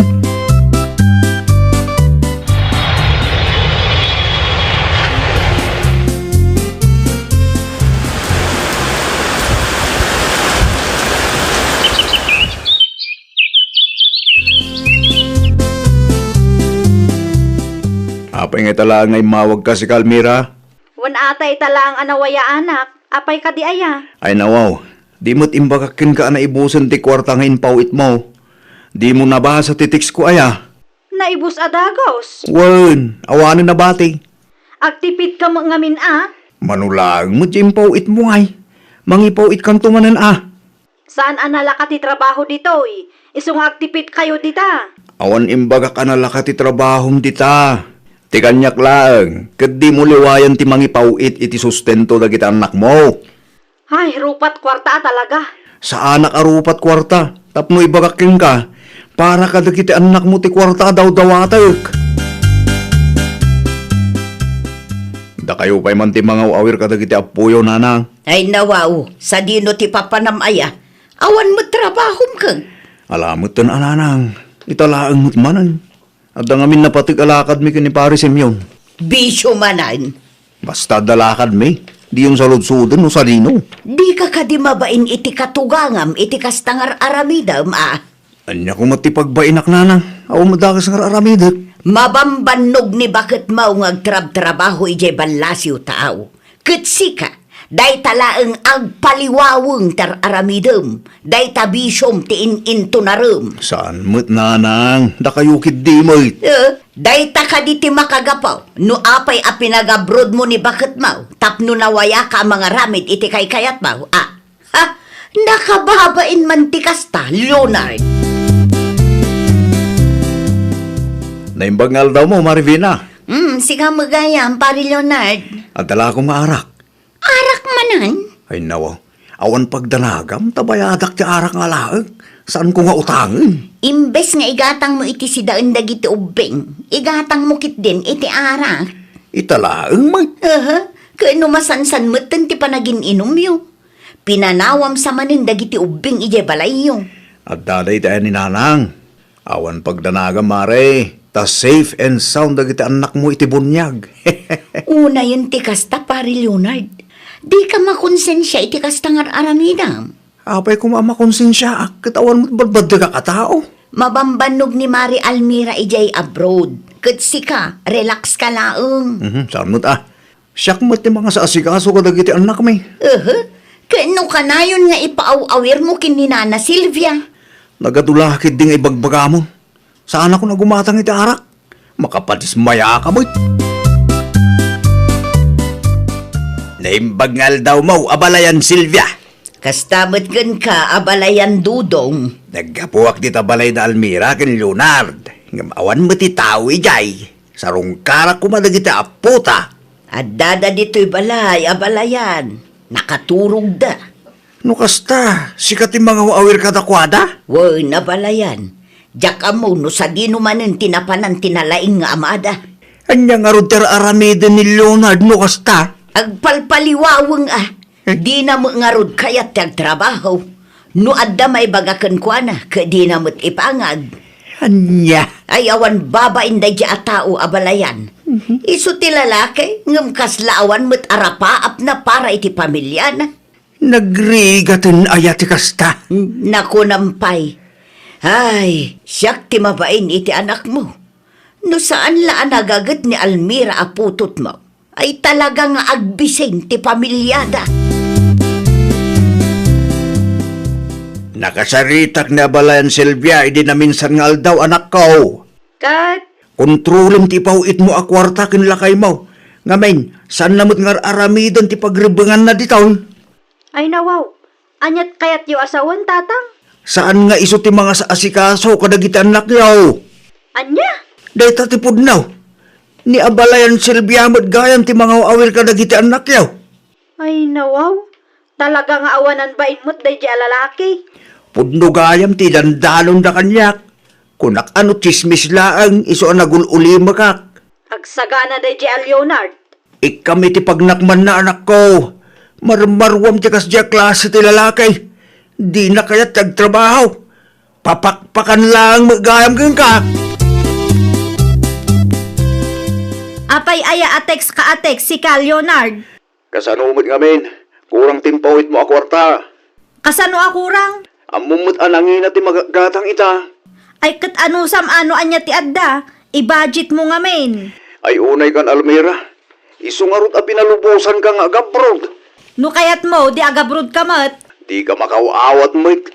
Apay nga ita laeng nga immawagka, sika, Almira? Wen, ata ita laeng a nawayaanak. Apay kadi aya? Ay, nawaw. Di met imbagak kenka a naibusen ti kuarta nga impaw-itmo. Dimo nabasa ti text ko aya? Naibus a dagus. Wen, awanen nabati. Agtipidka met ngamin a? Mano laeng met ti impaw-itmo ngay. Mangipaw-itkanto manen a. Saan a nalaka ti trabaho ditoy? Isu nga agtipidkayo dita. Awan imbagak a nalaka ti trabahom dita. Ti kaniak laeng, ket dimo liwayan ti mangipaw-it iti sustento dagiti annakmo. Ay, rupat kuarta a talaga. Saanak a rupat kuarta, tapno ibagak kenka, para kadagiti annakmo ti kuarta a dawdawatek. Dakayo pay man ti mangaw-awir kadagiti appoyo, nanang. Ay, nawaw, sadino ti papanam aya? Awan met trabahom ken. Ala metten a, nanang, ita laeng met manen. Adda ngamin napateg a lakadmi ken ni Pare Simeon. Bisio manen. Basta adda lakadmi, diyon saludsoden no sadino. Dika kadi mabain iti katugangam iti kasta nga ar-aramidem a? Ania koma ti pagbainak, nanang? Awan met dakes nga ar-aramidek. Mabambannog ni baketmo nga agtrabtrabaho idiay ballasiw, taaw. Ket sika, dayta laeng agpaliwaweng ti ar-aramidem, dayta bisiom ti in-intonarem. Saan met, nanang, dakayo ketdi met. Eh, dayta kadi ti makagapu no apay a pinagabrodmo ni baketmo tapno nawayaka a mangaramid iti kaykayatmo, a? Ha? Nakababain man ti kasta, Leonard. Naimbag nga aldawmo, Mare Vina. Hmm, sika met gayam, Pare Leonard. Adda la koma arak. Arak manen? Ay, nawa. Awan pagdanagam, ta bayadak ti arak nga alaek. Saanko nga utangen. Imbes nga igatangmo iti sidaen dagiti ubbing, igatangmo ketdin iti arak. Ita laeng met. Aha, ket no masansan metten ti panagin-inumyo. Pinanawam sa manen dagiti ubbing idiay balayyo. Adda dayta ni Nanang. Awan pagdanagam, Mare, ta safe and sound dagiti annakmo iti buniag. Unayen ti kasta, Pare Leonard. Dika makonsensia iti kasta nga ar-aramidam. Apay koma a makonsensiaak ket awan met badbaddegak a tao? Mabambannog ni Mare Almira idiay abroad. Ket sika, relax ka laeng. Mhm, saan met a. Siak met ti mangasaasikaso kadagiti annakmi. Aha. Ket no kanayon nga ipaaw-awirmo ken ni Nana Silvia? Nagadu la ketdi nga ibagbagamon. Saanakon a gumatang iti arak. Makapadismayaak met. Naimbag nga aldawmo, abalayan Silvia. Kasta met kenka, abalayan Dudong. Naggapuak dita balay da Almira ken Leonard. Ngem awan met ti tao idiay. Sarungkarak koma dagiti appota. Addada ditoy balay, abalayan. Nakaturogda. No kasta, sika ti mangaw-awir kadakuada? Wen, abalayan. Diak ammo no sadino manen ti napanan ti nalaing nga amada. Ania ngarud ti ar-aramiden ni Leonard no kasta? Agpalpaliwaweng a. Dina met ngarud kayat ti agtrabaho. No adda maibaga kenkuana, ket dina met ipangag. Ania? Ay, awan babain daydi a tao, abalayan. Mhm. Isu ti lalaki, ngem kasla awan met arapaapna para iti pamiliana. Nagrigaten aya ti kasta? Nakunam pay. Ay, siak ti mabain iti anakmo. No saan la a nagaget ni Almira a putotmo, ay talaga nga agbisin ti pamiliada. Nakasaritak ni abalayan Silvia idi naminsan nga aldaw, anakko. Ket? Kontrolem ti ipaw-itmo a kuarta ken lakaymo. Ngamin, saanna met nga ar-aramiden ti pagrebbenganna ditoy? Ay, nawaw. Aniat kayatyo a sawen, Tatang? Saan nga isu ti mangas-asikaso kadagiti annakyo? Ania? Dayta ti pudno. Ni abalayan Silvia met gayam ti mangaw-awir kadagiti annakyo. Ay, nawaw. Talaga nga awanan bain met daydi a lalaki. Pudno gayam ti dandanonda kaniak. Kunak a no tsismis laeng isu a nagul-ulimakak. Agsagana daydi a Leonard. Ikkam iti pagnakmanna, anakko. Marmaruam ti kasdi a klase ti lalaki. Dina kayat ti agtrabaho. Papakpakan laeng met gayam kenka. Apay aya a text ka a text, sika, Leonard? Kasano met ngamin? Kurang ti impaw-itmo a kuarta. Kasano a kurang? Ammom met a nangina ti magatgatang ita. Ay, ket anusam a no ania ti adda? I-budget mo ngamin. Ay, unay kan Almira. Isu ngarud a pinalubosanka nga agabroad. No kayatmo, di agabroad ka met. Dika makaw-awat met.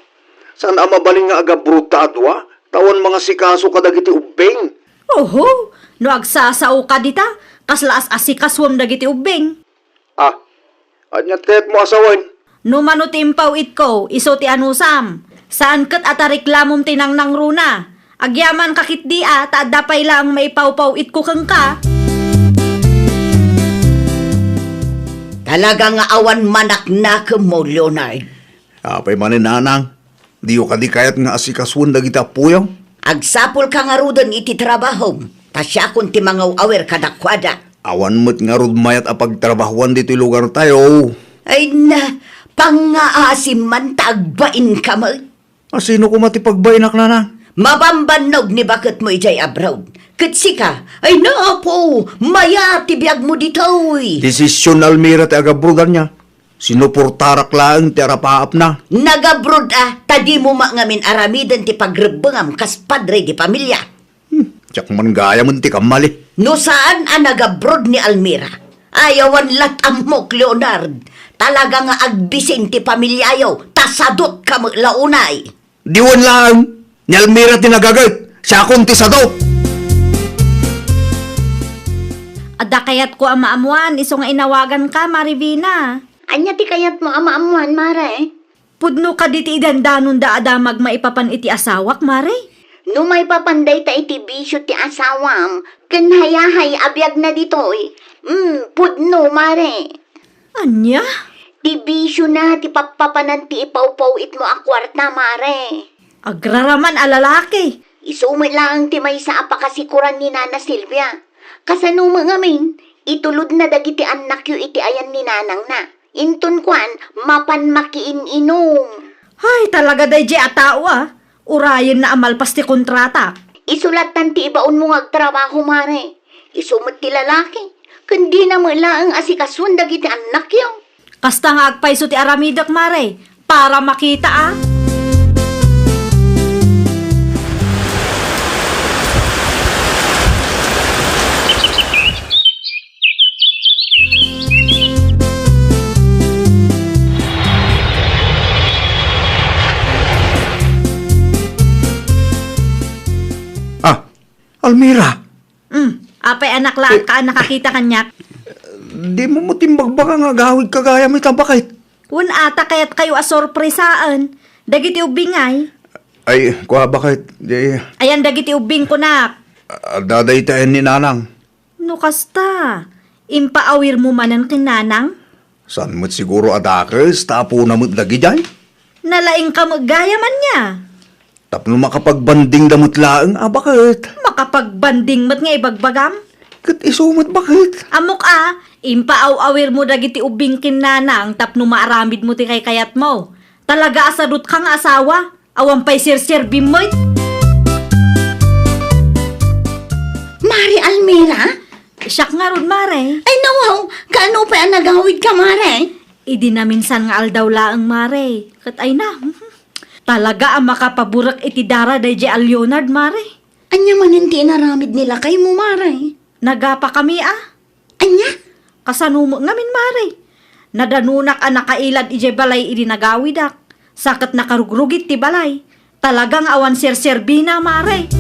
Saan a mabalin nga agabroad ta a dua? Ta awan mangasikaso kadagiti ubbing. Oho, no agsasaoka dita, kasla as-asikasuem dagiti ubbing. Ah, aniat kayatmo a sawen? No mano ti impaw-itko, isu ti anusam. Saan ket a tareklamom ti nangnangruna. Agyamanka ketdi a, ta adda pay laeng maipawpaw-itko kenka. Talaga nga awan manaknakemmo, Leonard. Apay manen, nanang? Diyo kadi kayat nga asikasuen dagiti appoyo? Agsapulka ngaruden iti trabahom, ta siakon ti mangaw-awir kadakuada. Awan met ngarud mayat a pagtrabahoan ditoy lugartayo. Ay na, pangngaasim man ta agbainka met. A, sino koma ti pagbainak, nanang? Mabambannog ni baketmo idiay abroad. Ket sika, ay na, apo, mayat ti biagmo ditoy. Desisyon ni Almira ti agabroad, ania. Sinuportarak laeng ti arapaapna. Nagabroad a, ta dimo met ngamin aramiden ti pagrebbengam kas padre di pamilia. Hmm, diak man gayamen ti kammali. No saan a nagabroad ni Almira, ay awan lat ammok, Leonard. Talaga nga agbisin ti pamiliayo, ta sadotka met la unay. Diwen laeng, ni Almira ti nagaget, siakon ti sado. Adda kayatko a maammoan, isu nga inawaganka, Mare Vina. Ania ti kayatmo a maammoan, Mare? Pudno kadi ti idandanonda a damag maipapan iti asawak, Mare? No maipapan dayta iti bisio ti asawam, ken hayahay a biagna ditoy, mm, pudno, Mare. Ania? Ti bisiona ti pappapanan ti ipawpawitmo a kuarta, Mare. Agraraman a lalaki. Isu met laeng ti maysa a pakasikuran ni Nana Silvia. Kasano met ngamin, itulodna dagiti annakyo iti ayan ni nanangna. Inton kuan, mapan makiin-inum. Ay, talaga daydiay a tao, ah. Urayenna a malpas ti kontratak. Isu lattan ti ibaonmo nga agtrabaho, Mare. Isu met ti lalaki. Ken dina met laeng asikasuen dagiti annakyo. Kasta nga agpayso ti aramidek, Mare, para makita, ah. Ah, Almira. Hmm, apay a naklaat ka a nakakita kaniak? Dimo met imbagbaga nga agawidka gayam ita, baket? Wen, ata kayatkayo a sorpresaen dagiti ubbingay? Ay, kua, baket, di. Ayan dagiti ubbing, kunak. Adda dayta ayan ni nanang. No kasta, impaawirmo manen ken nanang? Saan met siguro a dakes, ta apona met dagidiay? Nalaingka met gayam ania? Tapno makapagbandingda met laeng a, baket? Makapagbanding met nga ibagbagam? Ket isu met, baket? Ammok a, impaaw-awirmo dagiti ubbing ken nanang tapno maaramidmo ti kaykayatmo. Talaga a sadutka nga asawa. Awan pay serserbim met. Mare Almira? Siak ngarud, Mare. Ay, nawaw, kaano pay a nagawidka, Mare? Idi naminsan nga aldaw laeng, Mare. Ket ay na, talaga a makapaburek iti dara daydiay a Leonard, Mare. Ania manen ti inaramid ni lakaymo, Mare? Nagapakami, a. Ania? Kasano met ngamin, Mare? Nadanonak a nakailad idiay balay idi nagawidak. Sa ket nakarugrugit ti balay. Talaga nga awan serserbina, Mare.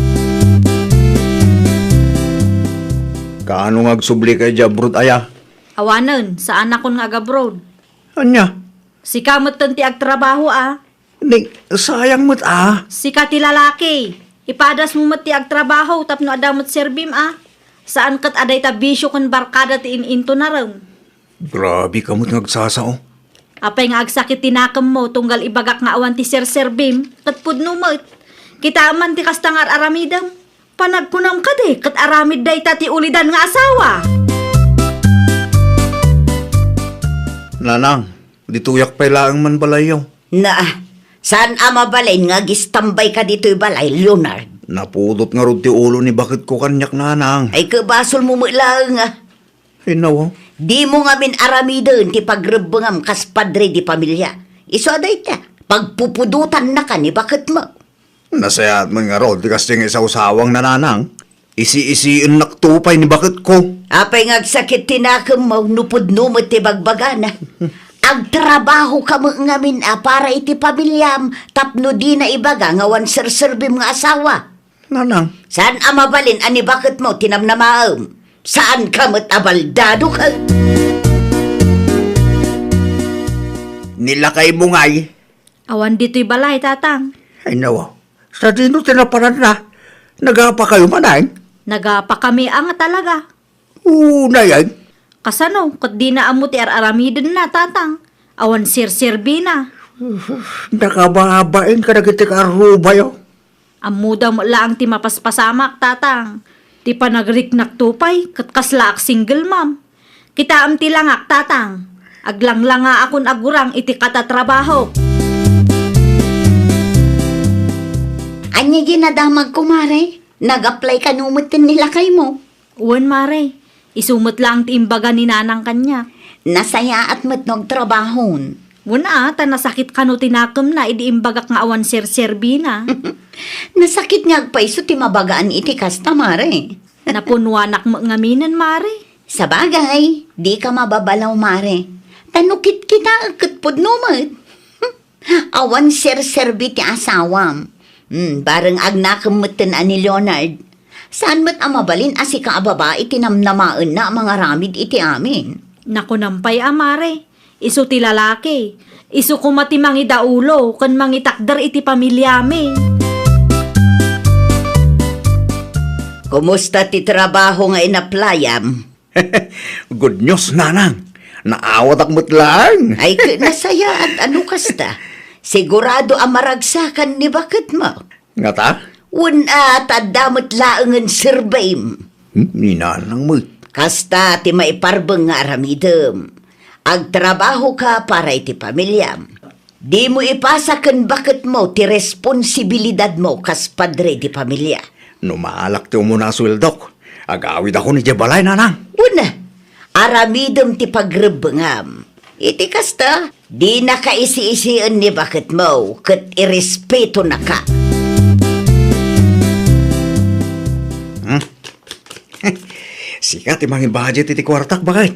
Kaano nga agsublika idiay abroad, aya? Awanen, saanakon nga agabroad. Ania? Sika metten ti agtrabaho, a. Ni, sayang met, a. Sika ti lalaki. Ipadasmo met ti agtrabaho tapno adda met serbim, a. Saan ket a dayta bisio ken barkada ti in-intonarem. Grabe ka met nga agsasao. Apay nga agsakit ti nakemmo tunggal ibagak nga awan ti serserbim, ket pudno met. Kitaem man ti kasta nga ar-aramidem. Panagkunam kadi, ket aramid dayta ti ulidan nga asawa. Nanang, ditoyak pay laeng man balayyo. Na, saan a mabalin nga agistambayka ditoy balay, Leonard? Napudot ngarud ti ulo ni baketko kaniak, nanang. Ay, ket basolmo met laeng, a. Ay, nawaw. Dimo ngamin aramiden ti pagrebbengam kas padre di pamilia. Isu a dayta, pagpupudotannaka ni baketmo. Nasayaat met ngarud ti kasdiay nga isawsawang, nanang. Isi-isiennakto pay ni baketko. Apay nga agsakit ti nakemmo no pudno met ti bagbagana? Agtrabahoka met ngamin a para iti pamiliam tapno dina ibaga nga awan serserbim nga asawa. Nanang. Saan a mabalin a ni baketmo ti namnamaem? Saanka met a baldado ket? Ni lakaymo ngay. Awan ditoy balay, Tatang. Ay, nawaw. Sadino ti napananna? Nagapakayo manen? Nagapakami a nga talaga. Unay, ay. Kasano, ket dina ammo ti ar-aramidenna, Tatang? Awan serserbina. Nakababain kadagiti kaarrubayo. Ammoda met laeng ti mapaspasamak, Tatang. Ti panagriknakto pay, ket kaslaak single mom. Kitaem ti langak, Tatang. Aglanglangaakon a gurang iti katatrabahok. Ania diay nadamagko, Mare? Nag-apply kano metten ni lakaymo? Wen, Mare. Isu met laeng ti imbaga ni Nanang kaniak. Nasayaat met no agtrabahon. Wen a, ta nasakit kano ti nakemna idi imbagak nga awan serserbina. Nasakit nga agpayso ti mabagaan iti kasta, Mare. Napunnuanak met ngaminen, Mare. Sabagay, dika mababalaw, Mare. Ta no kitkitaek ket pudno met. Awan serserbi ti asawam. Hmm, bareng agnakem metten a ni Leonard. Saan met a mabalin a sika a babai ti namnamaenna a mangaramid iti amin. Nakunam pay a, Mare. Isu ti lalaki. Isu koma ti mangidaulo ken mangitakder iti pamiliami. Kumusta ti trabaho nga inaplayam? Good news, Nanang. Naawatak met laeng. Ay, ket nasayaat a no kasta. Sigurado a maragsakan ni baketmo. Ngata? Wen a, ta adda met laengen surveyem. Hmm, ni nanang met. Kasta ti maiparbeng nga aramidem. Agtrabahoka para iti pamiliam. Dimo ipasa ken baketmo ti responsibilidadmo kas padre di pamilia. No maalak ti umuna a sueldok, agawidakon idiay balay, nanang. Wen a, aramidem ti pagrebbengam. Iti kasta, dinaka isiisien ni baketmo ket irespetonaka. Hmm? Sika ti mangibudget iti kuartak, baket.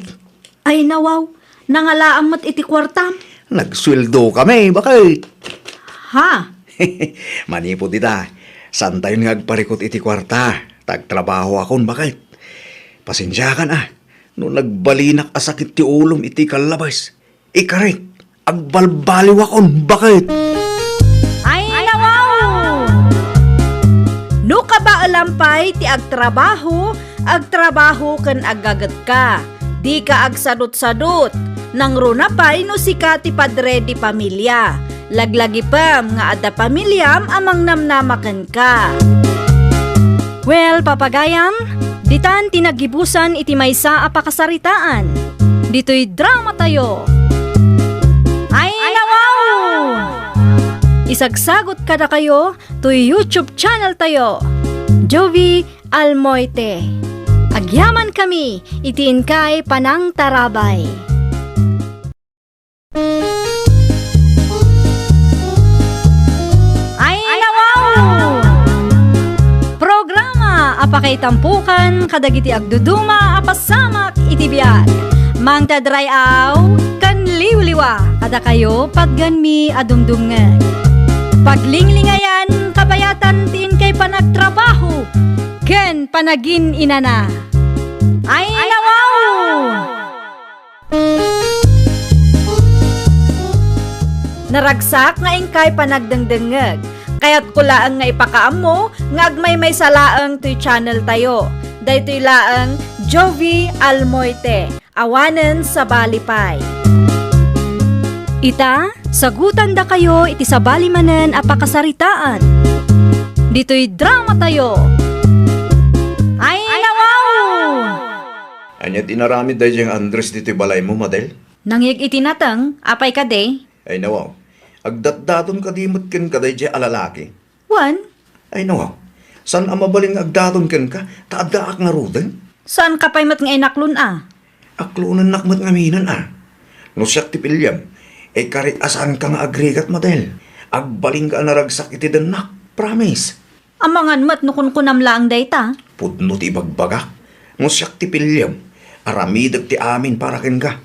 Ay, nawaw, nangalaam met iti kuartam. Nagsueldokami, baket. Ha? Manipud ita, saantayon nga agparikut iti kuarta, ta agtrabahoakon, baket. Pasensiakan a, no nagbalinak a sakit ti ulom iti kallabes. Ikarik, agbalbaliwakon, baket. Ay, nawaw! No kabaelam pay ti agtrabaho, agtrabaho ken aggagetka. Dika agsadutsadut. Nangruna pay no sika ti padre di pamilia. Laglagipem nga adda pamiliam a mangnamnama kenka. Well, papagayam, ditan ti naggibusan iti maysa a pakasaritaan. Ditoy dramatayo. Ay, nawaw! Isagsagot kadakayo toy YouTube channel tayo, Jovie Almoite. Agyaman kami iti inkay panangtarabay. Ay, nawaw! Programa a pakaitampukan kadagiti agduduma a pasamak iti biag. Mangted ray-aw ken liwliwa kadakayo patgenmi a dumdumngeg. Paglinglingayan, kabayatan ti inkay panagtrabaho ken panagin-inana. Ay, nawaw! Naragsak nga inkay panagdengdengngeg. Kayatko laeng nga ipakaammo nga agmaymaysa laeng toy channel tayo. Daytoy laeng Jovie Almoite, awanen sabali pay. Ita, sagutandakayo iti sabali manen a pakasaritaan. Ditoy dramatayo. Ay, nawaw! Ania ti inaramid daydiay nga Andres ditoy balaymo, Madel? Nangngeg iti nateng, apay kadi? Ay, nawaw. Agdatdaton kadi met kenka daydiay a lalaki? Wen. Ay, nawaw. Saan a mabalin nga agdaton kenka, ta addaak ngaruden? Saanka pay met nga inaklon a? Aklonennak met ngamin a. No siak ti piliem, ikarik a saanka nga agrigat, Madel. Agbalinka a naragsak iti dennak. Promise. Amangan met no kunkunam laeng dayta. Pudno ti ibagbagak. No siak ti piliem, aramidek ti amin para kenka.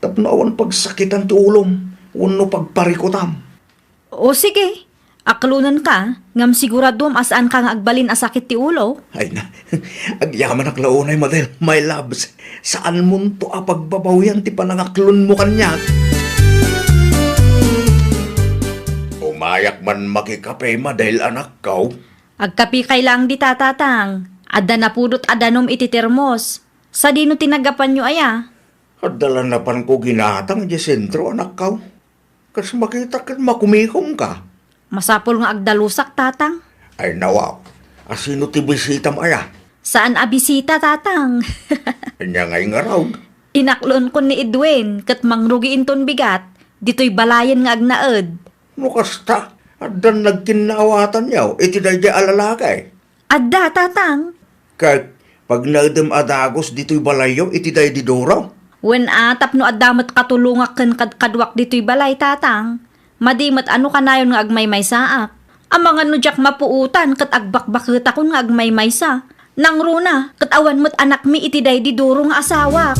Tapno awan pagsakitan ti ulom, wenno pagparikutam. O sige, aklonenka, ngem siguraduem a saanka nga agbalin a sakit ti ulo. Ay na, agyamanak la unay, Madel, my loves. Saanmonto a pagbabawian ti panangaklonmo kaniak. Umayak man makikape, Madel, anakko. Agkapikay laeng dita, Tatang. Adda napudot a danum iti termos. Sadino ti nagapanyo aya? Adda la napanko ginatang idiay sentro, anakko. Kas makitak ket makumikomka. Masapul nga agdalusak, Tatang. Ay, nawaw. A sino ti bisitam aya? Saan a bisita, Tatang. Ania ngay ngarud? Inaklonkon ni Edwin ket mangrugi inton bigat ditoy balayen nga agnaed. No kasta, addan nagkinnaawatanyo iti daydiay a lalaki? Adda, Tatang. Ket pagnaedem a dagus ditoy balayyo iti daydi Duro? Wen a, tapno adda met katulongak ken kadkaduak ditoy balay, Tatang. Madi met a no kanayon nga agmaymaysaak. Amangan no diak mapuotan ket agbakbaketakon nga agmaymaysa. Nangruna, ket awan met anakmi iti daydi Duro nga asawak.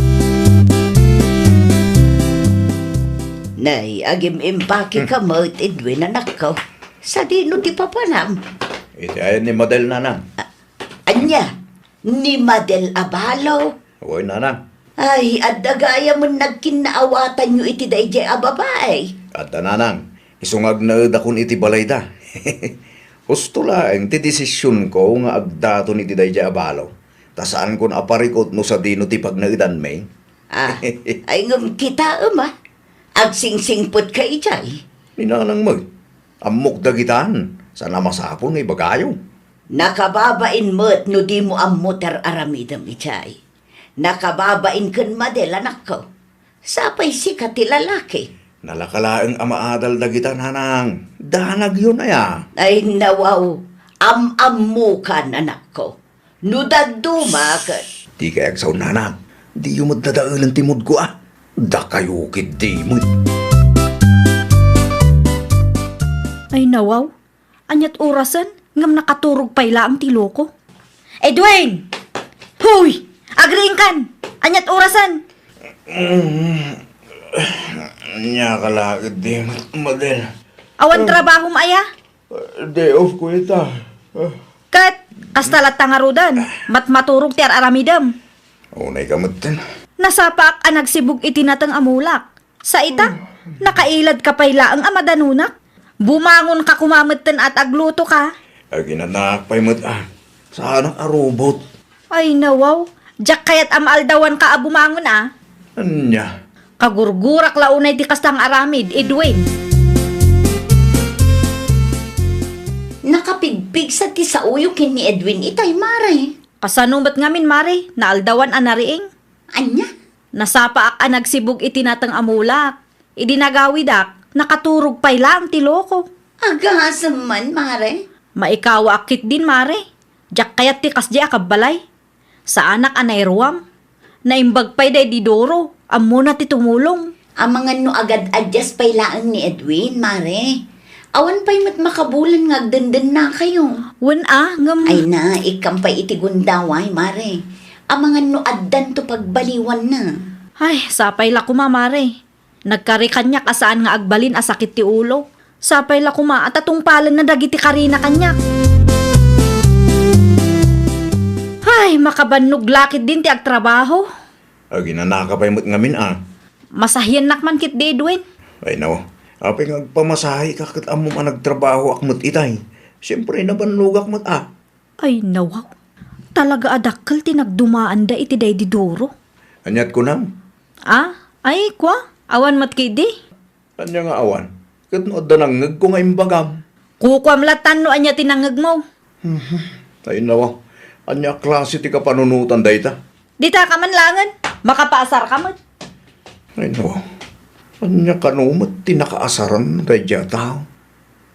Nay, agim-impake ka met, Edwin, anakko. Sadino ti papanam? Iti ayan ni Madel, Nanang. A-, ania? Ni Madel a balo? Wen, Nanang. Ay, adda gayamen nagkinnaawatanyo iti daydiay a babai. Adda, Nanang. Isu nga agnaedakon iti balayda. Husto laeng ti desisionko nga agdaton iti daydiay a balo. Ta saankon a parikut no sadino ti pagnaedanmi. Ah, ay ngem kitaem, ah. Agsingsingpet ka idiay. Ni Nanang met, ammok dagitan, saan a masapul nga ibagayo. Nakababain met no dimo ammo ti ar-aramidem idiay. Nakababain ken Madel, anakko. Sapay sika ti lalaki. Nalaka laeng a maadal dagita, Nanang. Danagyon aya. Ay, nawaw. Am-ammokan, anakko. No dadduma ket. Dikay agsao, Nanang. Diyo met dadaelen ti moodko, a. Dakayo ketdi met. Ay, nawaw. Aniat orasen, ngem nakaturog pay laeng ti loko. Edwin! Huy! Agriingkan! Aniat orasen? Mm. Ania ka la ketdi, Madel? Awan trabahom aya? Day off ko ita. Ket, kasta latta ngaruden, matmaturog ti ar-aramidem. Unay ka metten. Nasapaak a nagsibug iti nateng a mulak. Sa ita, nakailadka pay laeng a madanunak. Bumangonka koma metten a ta aglutoka. Aginanak pay met, a. Saanak a robot. Ay, nawaw. Diak kayat a maaldawanka a bumangon, a. Ania? Kagurgurak la unay ti kasta nga aramid, Edwin. Nakapigpigsa ti saoyo ken ni Edwin itay, Mare. Kasano met ngamin, Mare? Naaldawan a nariing? Ania? Nasapaak a nagsibug iti nateng a mulak. Idi nagawidak, nakaturog pay laeng ti loko. Agasem man, Mare. Maikawaak ketdin, Mare. Diak kayat ti kasdi a kabbalay. Saanak a nairuam. Naimbag pay daydi Doro. Ammona ti tumulong. Amangan no agad-adyas pay laeng ni Edwin, Mare. Awan pay met makabulan nga agdendennakayo. Wen a, ngem. Ay na, ikkam pay iti gundaway, Mare. Amangan no addanto pagbaliwanna. Ay, sapay la koma, Mare. Nagkari kaniak a saan nga agbalin a sakit ti ulo. Sapay la koma a tatungpalenna dagiti karina kaniak. Ay, makabannog la ketdin ti agtrabaho. Aginanaka pay met ngamin, a. Masahiennak man ketdi, Edwin. Ay, nawa. Apay nga agpamasahika ket ammom a nagtrabahoak met itay. Siempre, nabannogak met, a. Ay, nawaw. Talaga a dakkel ti nagdumaanda iti daydi Doro. Aniat kunam? A? Ay, kua? Awan met ketdi? Ania nga awan? Ket no adda nangngegko nga imbagam? Kukuam lattan no ania ti nangngegmo. Mhm. Ay, nawa. Ania a klase ti kapanunotan dayta? Ditaka man laengen, makapaasarka met. Ay, nawa. Ania kano met ti nakaasaran daydiay a tao?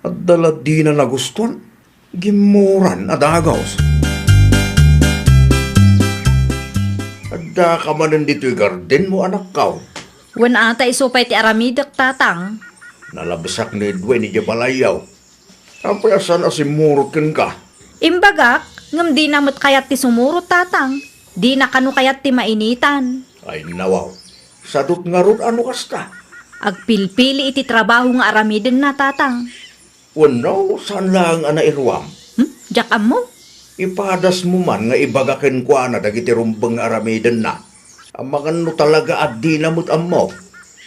Adda la dina nagustuan. Gimmuran a dagus. Addaka manen ditoy gardenmo, anakko? Wen a, ta isu pay ti aramidek, tatang. Nalabsak ni Edwin idiay balayyo. Apay a saan a simmurot kenka? Imbagak, ngem dina met kayat ti sumurot, tatang. Dina kano kayat ti mainitan. Ay, nawaw. Sadut ngarud a no kasta. Agpilpili iti trabaho nga aramidenna, tatang. Wenno, saan laeng a nairuam? Hmm? Diak ammo. Ipadasmo man nga ibaga kenkuana dagiti rumbeng nga aramidenna. Amangan no talaga a dina met ammo.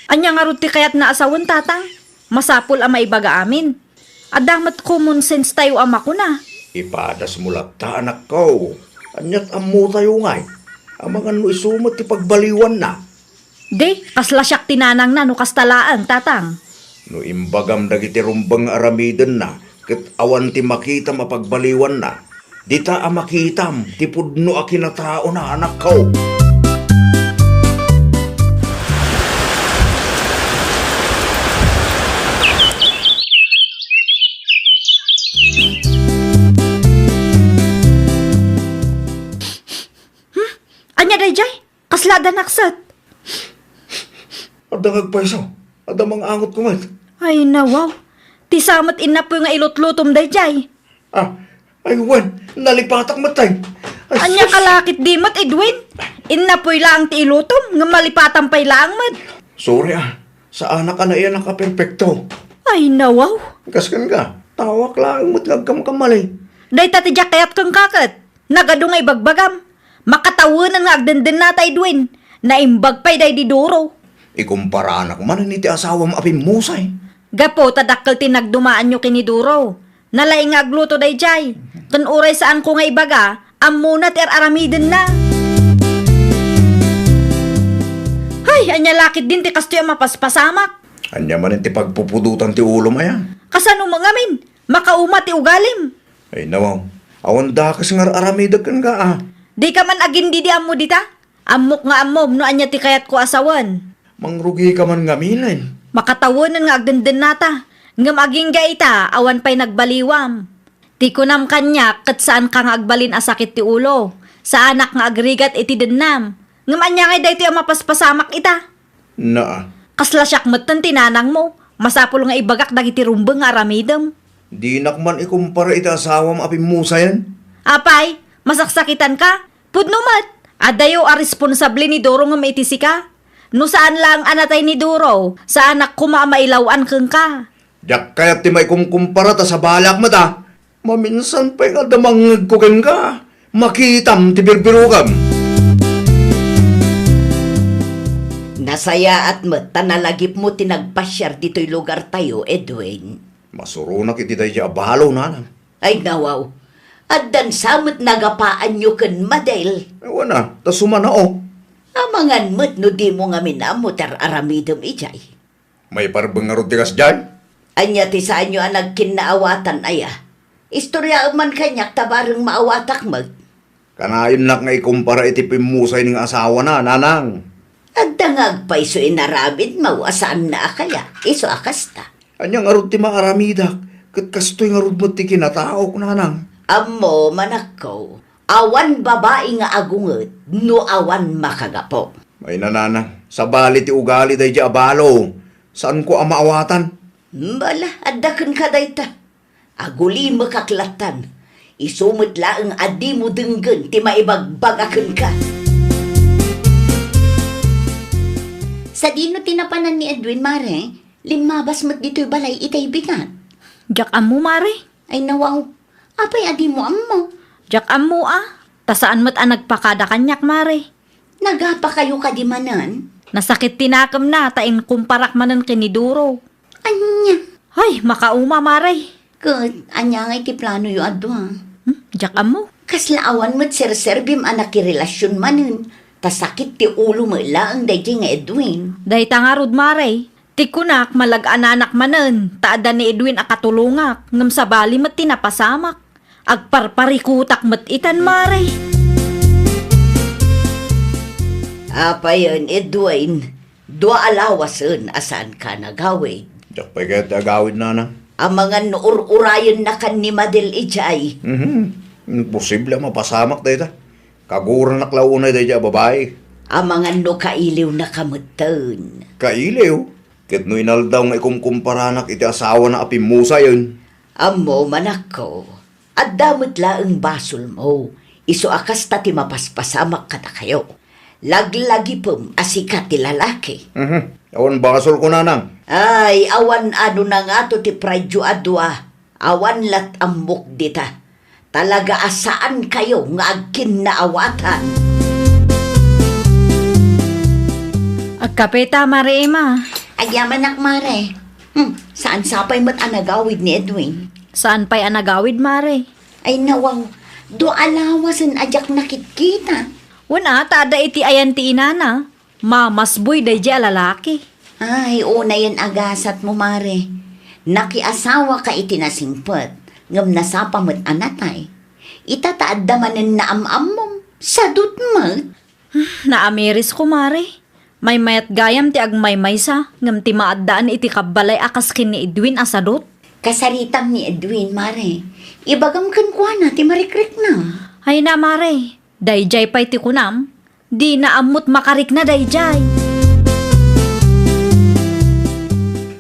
Ania ngarud ti kayatna a sawen, tatang? Masapul a maibaga amin. Adda met common sense tayo a makuna. Ipadasmo latta, anakko. Aniat ammo tayo ngay? Amangan no isu met ti pagbaliwanna. Di, kasla siak ti nanangna no kasta laeng, tatang. No imbagam dagiti rumbeng nga aramidenna, ket awan ti makitam a pagbaliwanna, dita a makitam ti pudno a kinataona, anakko. Hmm? Ania daydiay? Kasla adda nakset? Adda nga agpayso. Adda mang-angotko met. Ay, nawaw. Ti sa met innapoy nga ilutlutom daydiay. Ah, ay, wen, nalipatak met, ay. Ay, ania sus! Ka la ketdi met, Edwin? Innapoy laeng ti ilutom, ngem malipatam pay laeng met. Sorry, ah. Saanak a naiyanak a perpekto. Ay, nawaw. Kas kenka, taoak laeng met nga agkamkamali. Dayta ti diak kayat kenka ket. Nagadu nga ibagbagam. Makatawenan nga agdendennata, Edwin. Naimbag pay daydi Doro. Ikumparanak manen iti asawam a pimmusay. Gapu ta dakkel ti nagdumaanyo ken ni Doro. Nalaing nga agluto daydiay. Ken uray saanko nga ibaga, ammona ti ar-aramidenna. Ania la ketdin ti kastoy a mapaspasamak? Ania manen ti pagpupudotan ti ulom aya? Kasano met ngamin? Makauma ti ugalim. Ay, nawaw. Awan dakes nga ar-aramidek kenka, a. Dika man agindidi ammo dita? Ammok nga ammom no ania ti kayatko a sawen. Mangrugika man ngamin, ay. Makatawenan nga agdendennata. Ngem agingga ita, awan pay nagbaliwam. Ti kunam kaniak ket saanka nga agbalin a sakit ti ulo. Saanak nga agrigat iti dennam. Ngem ania ngay daytoy a mapaspasamak ita? Naa. Kasla siak metten ti nanangmo. Masapul nga ibagak dagiti rumbeng nga aramidem. Dinak man ikumpara iti asawam a pimmusayen. Apay, masaksakitanka? Pudno met, adayo a responsable ni Duro ngem iti sika. No saan laeng a natay ni Duro, saanak koma a mailaw-an kenka. Diak kayat ti maikumkumpara ta sabaliak met a. Maminsan pay nga adda mangngegko kenka. Makitam ti birbirokem. Nasayaat met ta nalagipmo ti nagpasiar ditoy lugartayo, Edwin. Masuronak iti daydi a balo, nanang. Ay, nawaw. Addan sa met nagapaanyo ken Madel. Awan a, ta sumanao. Amangan met no dimo ngamin ammo ti ar-aramidem idiay. Maiparbeng ngarud ti kasdiay? Ania ti saanyo a nagkinnaawatan aya? Istoriaem man kaniak ta bareng maawatak met. Kanayonnak nga ikumpara iti pimmusay nga asawana, nanang. Adda nga agpayso inaramidmo a saanna a kaya, isu a kasta. Ania ngarud ti maaramidak, ket kastoy ngarud met ti kinataok, nanang. Ammom, anakko, awan babai nga agunget no awan makagapu. Ay, nanang, sabali ti ugali daydi a balo, saanko a maawatan. Bala, adda kenka dayta. Agulimekak lattan. Isu met laeng a dimo denggen ti maibagbagak kenka. Sadino ti napanan ni Edwin, Mare? Limmabas met ditoy balay itay bigat. Diak ammo, Mare. Ay, nawaw. Apay a dimo ammo? Diak ammo a. Ta saan met a nagpakada kaniak, Mare. Nagapakayo kadi manen? Nasakit ti nakemna ta inkumparak manen ken ni Duro. Ania? Ay, makauma, Mare. Ket ania ngay ti planoyo a dua? Hmm, diak ammo. Kasla awan met serserbim a nakirelasyon manen, ta sakit ti ulo met laeng daydi nga Edwin. Dayta ngarud, Mare. Ti kunak, malag-ananak manen, ta adda ni Edwin a katulongak, ngem sabali met ti napasamak. Agparparikutak met itan, Mare. Apayen, Edwin, dua a lawasen a saanka nagawid. Diak pay kayat ti agawid, nanang. Amangan no ur-urayennakan ni Madel idiay. Mhm. Imposible a mapasamak dayta. Kaguranak la unay daydi a babai. Amangan no kailiwnaka metten. Kailiw? Ket no inaldaw nga ikumkumparanak iti asawana a pimmusayen? Ammom, anakko, adda met laeng basolmo, isu a kasta ti mapaspasamak kadakayo. Laglagipem a sika ti lalaki. Mhm. Awan basolko, nanang. Ay, awan a no nangato ti prideyo a dua. Awan lat ammok dita. Talaga a saankayo nga agkinnaawatan. Agkape ta, Mare Emma. Agyamanak, Mare. Hmm, saan sa pay met a nagawid ni Edwin? Saan pay a nagawid, Mare? Ay, nawaw. Dua a lawasen a diak nakitkita. Wen a, ta adda iti ayan ti inana. Mamasboy daydi a lalaki. Ay, unayen a gasatmo, Mare. Nakiasawaka iti nasingpet, ngem nasapa met a natay. Ita ta adda manen naam-ammom, sadut met. Hmm, naamirisko, Mare. Maymayat gayam ti agmaymaysa, ngem ti maaddaan iti kabbalay a kas ken ni Edwin a sadut. Kasaritam ni Edwin, Mare. Ibagam kenkuana ti marikrikna. Ay na, Mare. Daydiay pay ti kunam, dina ammot makarikna daydiay.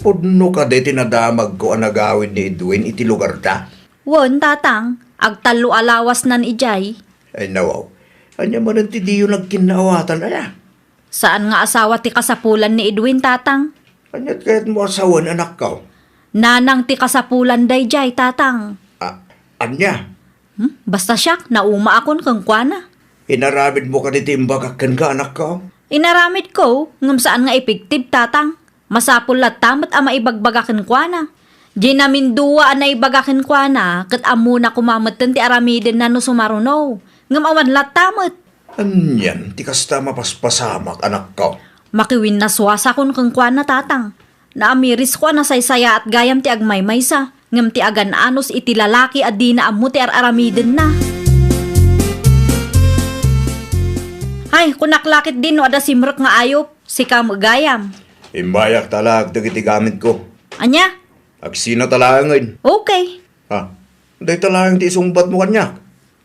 Pudno kadi ti nadamagko a nagawid ni Edwin iti lugarda? Wen, tatang, agtallo a lawasnan idiay. Ay, nawaw. Ania manen ti diyo nagkinnaawatan, aya? Saan nga asawa ti kasapulan ni Edwin, tatang. Aniat kayatmo a sawen, anakko? Nanang ti kasapulan daydiay, tatang. A-, ania? Hmm? Basta siak, naumaakon kenkuana. Inaramidmo kadi ti imbagak kenka, anakko? Inaramidko, ngem saan nga epektibo, tatang. Masapul latta met a maibagbagak kenkuana. Diay namindua a naibagak kenkuana, ket ammona koma metten ti aramidenna no sumaruno. Ngem awan latta met. Anian ti kasta a mapaspasamak, anakko? Makiwinnaswasakon kenkuana, Tatang. Naamirisko a nasaysayaat gayam ti agmaymaysa, ngem ti agan-anos iti lalaki a dina ammo ti ar-aramidenna. Ay, kunak la ketdi no adda simrek nga ayup, sika met gayam. Imbayak ta alaek dagiti gamitko. Ania? Agsina ta laengen. Okay. Ha? Dayta laeng ti isungbatmo kaniak?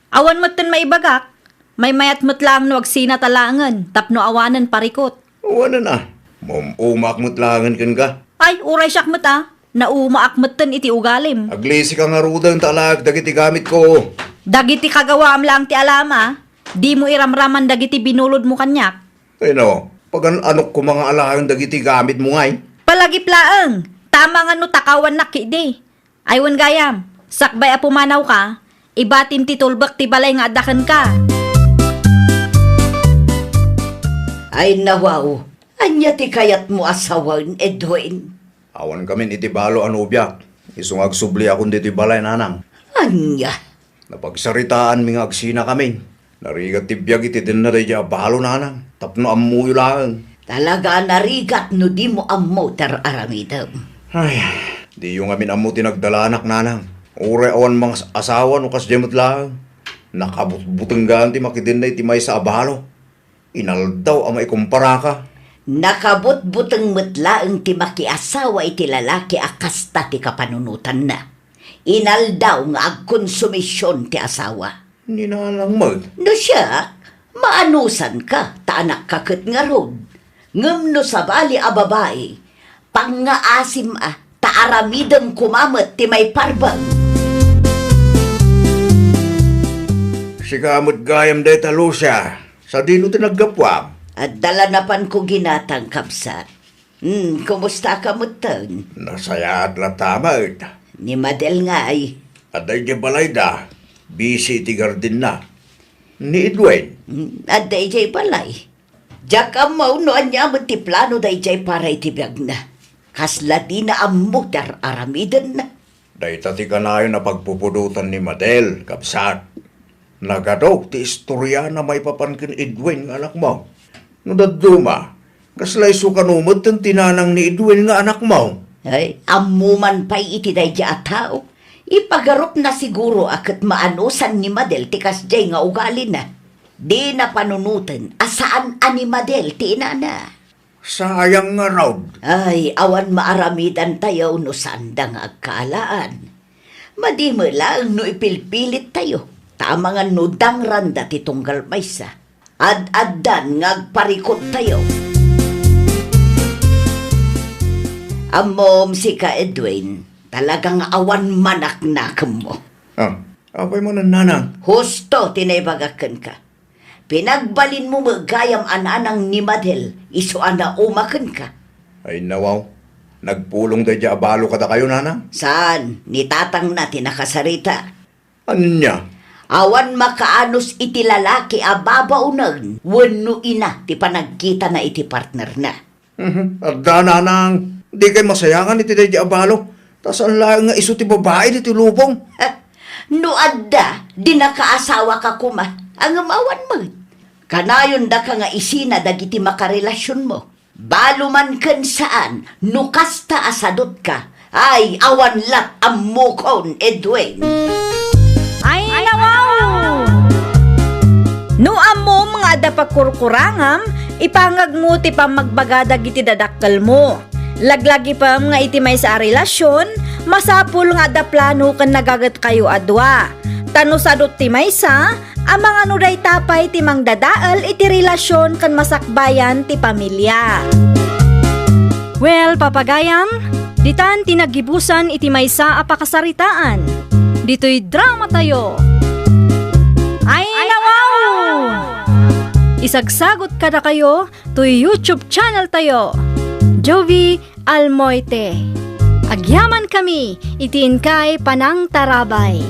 Awan metten maibagak. Maymayat met laeng no agsina ta laengen tapno awanen parikut. Awanen a. Maum-umaak met laengen kenka. Ay, uray siak met a. Naumaak metten iti ugalim. Aglisika ngaruden ta alaek dagiti gamitko. Dagiti kagawaam laeng ti alam a. Dimo iramraman dagiti binulodmo kaniak. Ay no, pagan-anok koma nga alaen dagiti gamitmo ngay? Palagip laeng. Tama nga no takawannak ketdi. Ay wen gayam, sakbay a pumanawka, ibatim ti tulbek ti balay nga adda kenka. Ay nawaw, ania ti kayatmo a sawen, Edwin? Awan kamin iti balo a nobiak, isu nga agsubliakon ditoy balay, nanang. Ania? Napagsaritaanmi nga agsinakamin. Narigat ti biag iti denna daydiay a balo, nanang, tapno ammoyo laeng. Talaga a narigat no dimo ammo ti ar-aramidem. Ay, diyo ngamin ammo ti nagdalanak, nanang. Uray awan mangas-asawa no kasdiay met laeng. Nakabutbuteng gayam ti makidenna iti maysa a balo. Inaldaw a maikumparaka. Nakabutbuteng met laeng ti makiasawa iti lalaki a kasta ti kapanunotanna. Inaldaw nga agkonsumision ti asawa. Ni nanang met. No siak, maanusanka, ta anakka ket ngarud. Ngem no sabali a babai, pangngaasim a, ta aramidem koma met ti maiparbeng. Sika met gayam dayta, Lucia, sadino ti naggapuam? Adda la napanko ginatang, kabsat. Hmm, kumusta ka metten? Nasayaat latta met. Ni Madel ngay? Adda idiay balayda, busy iti gardenna. Ni Edwin? Hmm, adda idiay balay. Diak ammo no ania met ti plano daydiay para iti biagna. Kasla dina ammo ti ar-aramidenna. Dayta ti kanayon a pagpupudotan ni Madel, kabsat. Nagadu ti istoriana maipapan ken Edwin nga anakmo. No dadduma, kasla isu kano metten ti nanang ni Edwin nga anakmo? Ay, ammo man pay iti daydiay a tao. Ipagarupna siguro a ket maanusan ni Madel ti kasdiay nga ugalina. Dina panunoten a saan a ni Madel ti inana. Sayang ngarud. Ay, awan maaramidantayo no saanda nga agkaalaan. Madi met laeng no ipilpilittayo, ta amangan no dangranda ti tunggal maysa. Ad-addan nga agparikuttayo. Ammom, sika, Edwin, talaga nga awan manaknakemmo. Ah, apay manen, nanang? Husto ti naibagak kenka. Pinagbalinmo met gayam a nanang ni Madel isu a nauma kenka. Ay, nawaw. Nagpulong daydiay a balo kadakayo, nanang? Saan, ni tatangna ti nakasarita. Ania? Awan makaanus iti lalaki a babaonen wenno ina ti panagkitana iti partnerna. Mhm. Adda, nanang, dikay masayangan iti daydiay a balo, ta saan laeng nga isu ti babai ditoy lubong. No adda, di nakaasawaka koma, ngem awan met. Kanayon daka nga isina dagiti makarelasionmo. Balo man ken saan, no kasta a sadutka, ay, awan lat ammokon, Edwin. Ay, nawaw! No ammom nga adda pakurkurangam, ipangagmo ti pammagbaga dagiti dadakkelmo. Laglagipem nga iti maysa a relasion, masapul nga adda plano ken nagagetkayo a dua. Ta no sadut ti maysa, amangan no dayta pay ti mangdadael iti relasion ken masakbayan ti pamilya. Well, papagayam, ditan ti naggibusan iti maysa a pakasaritaan. Ditoy dramatayo. Ay, nawaw! Isagsagot kadakayo toy YouTube channel tayo, Jovie Almoite. Agyamankami iti inkay panangtarabay.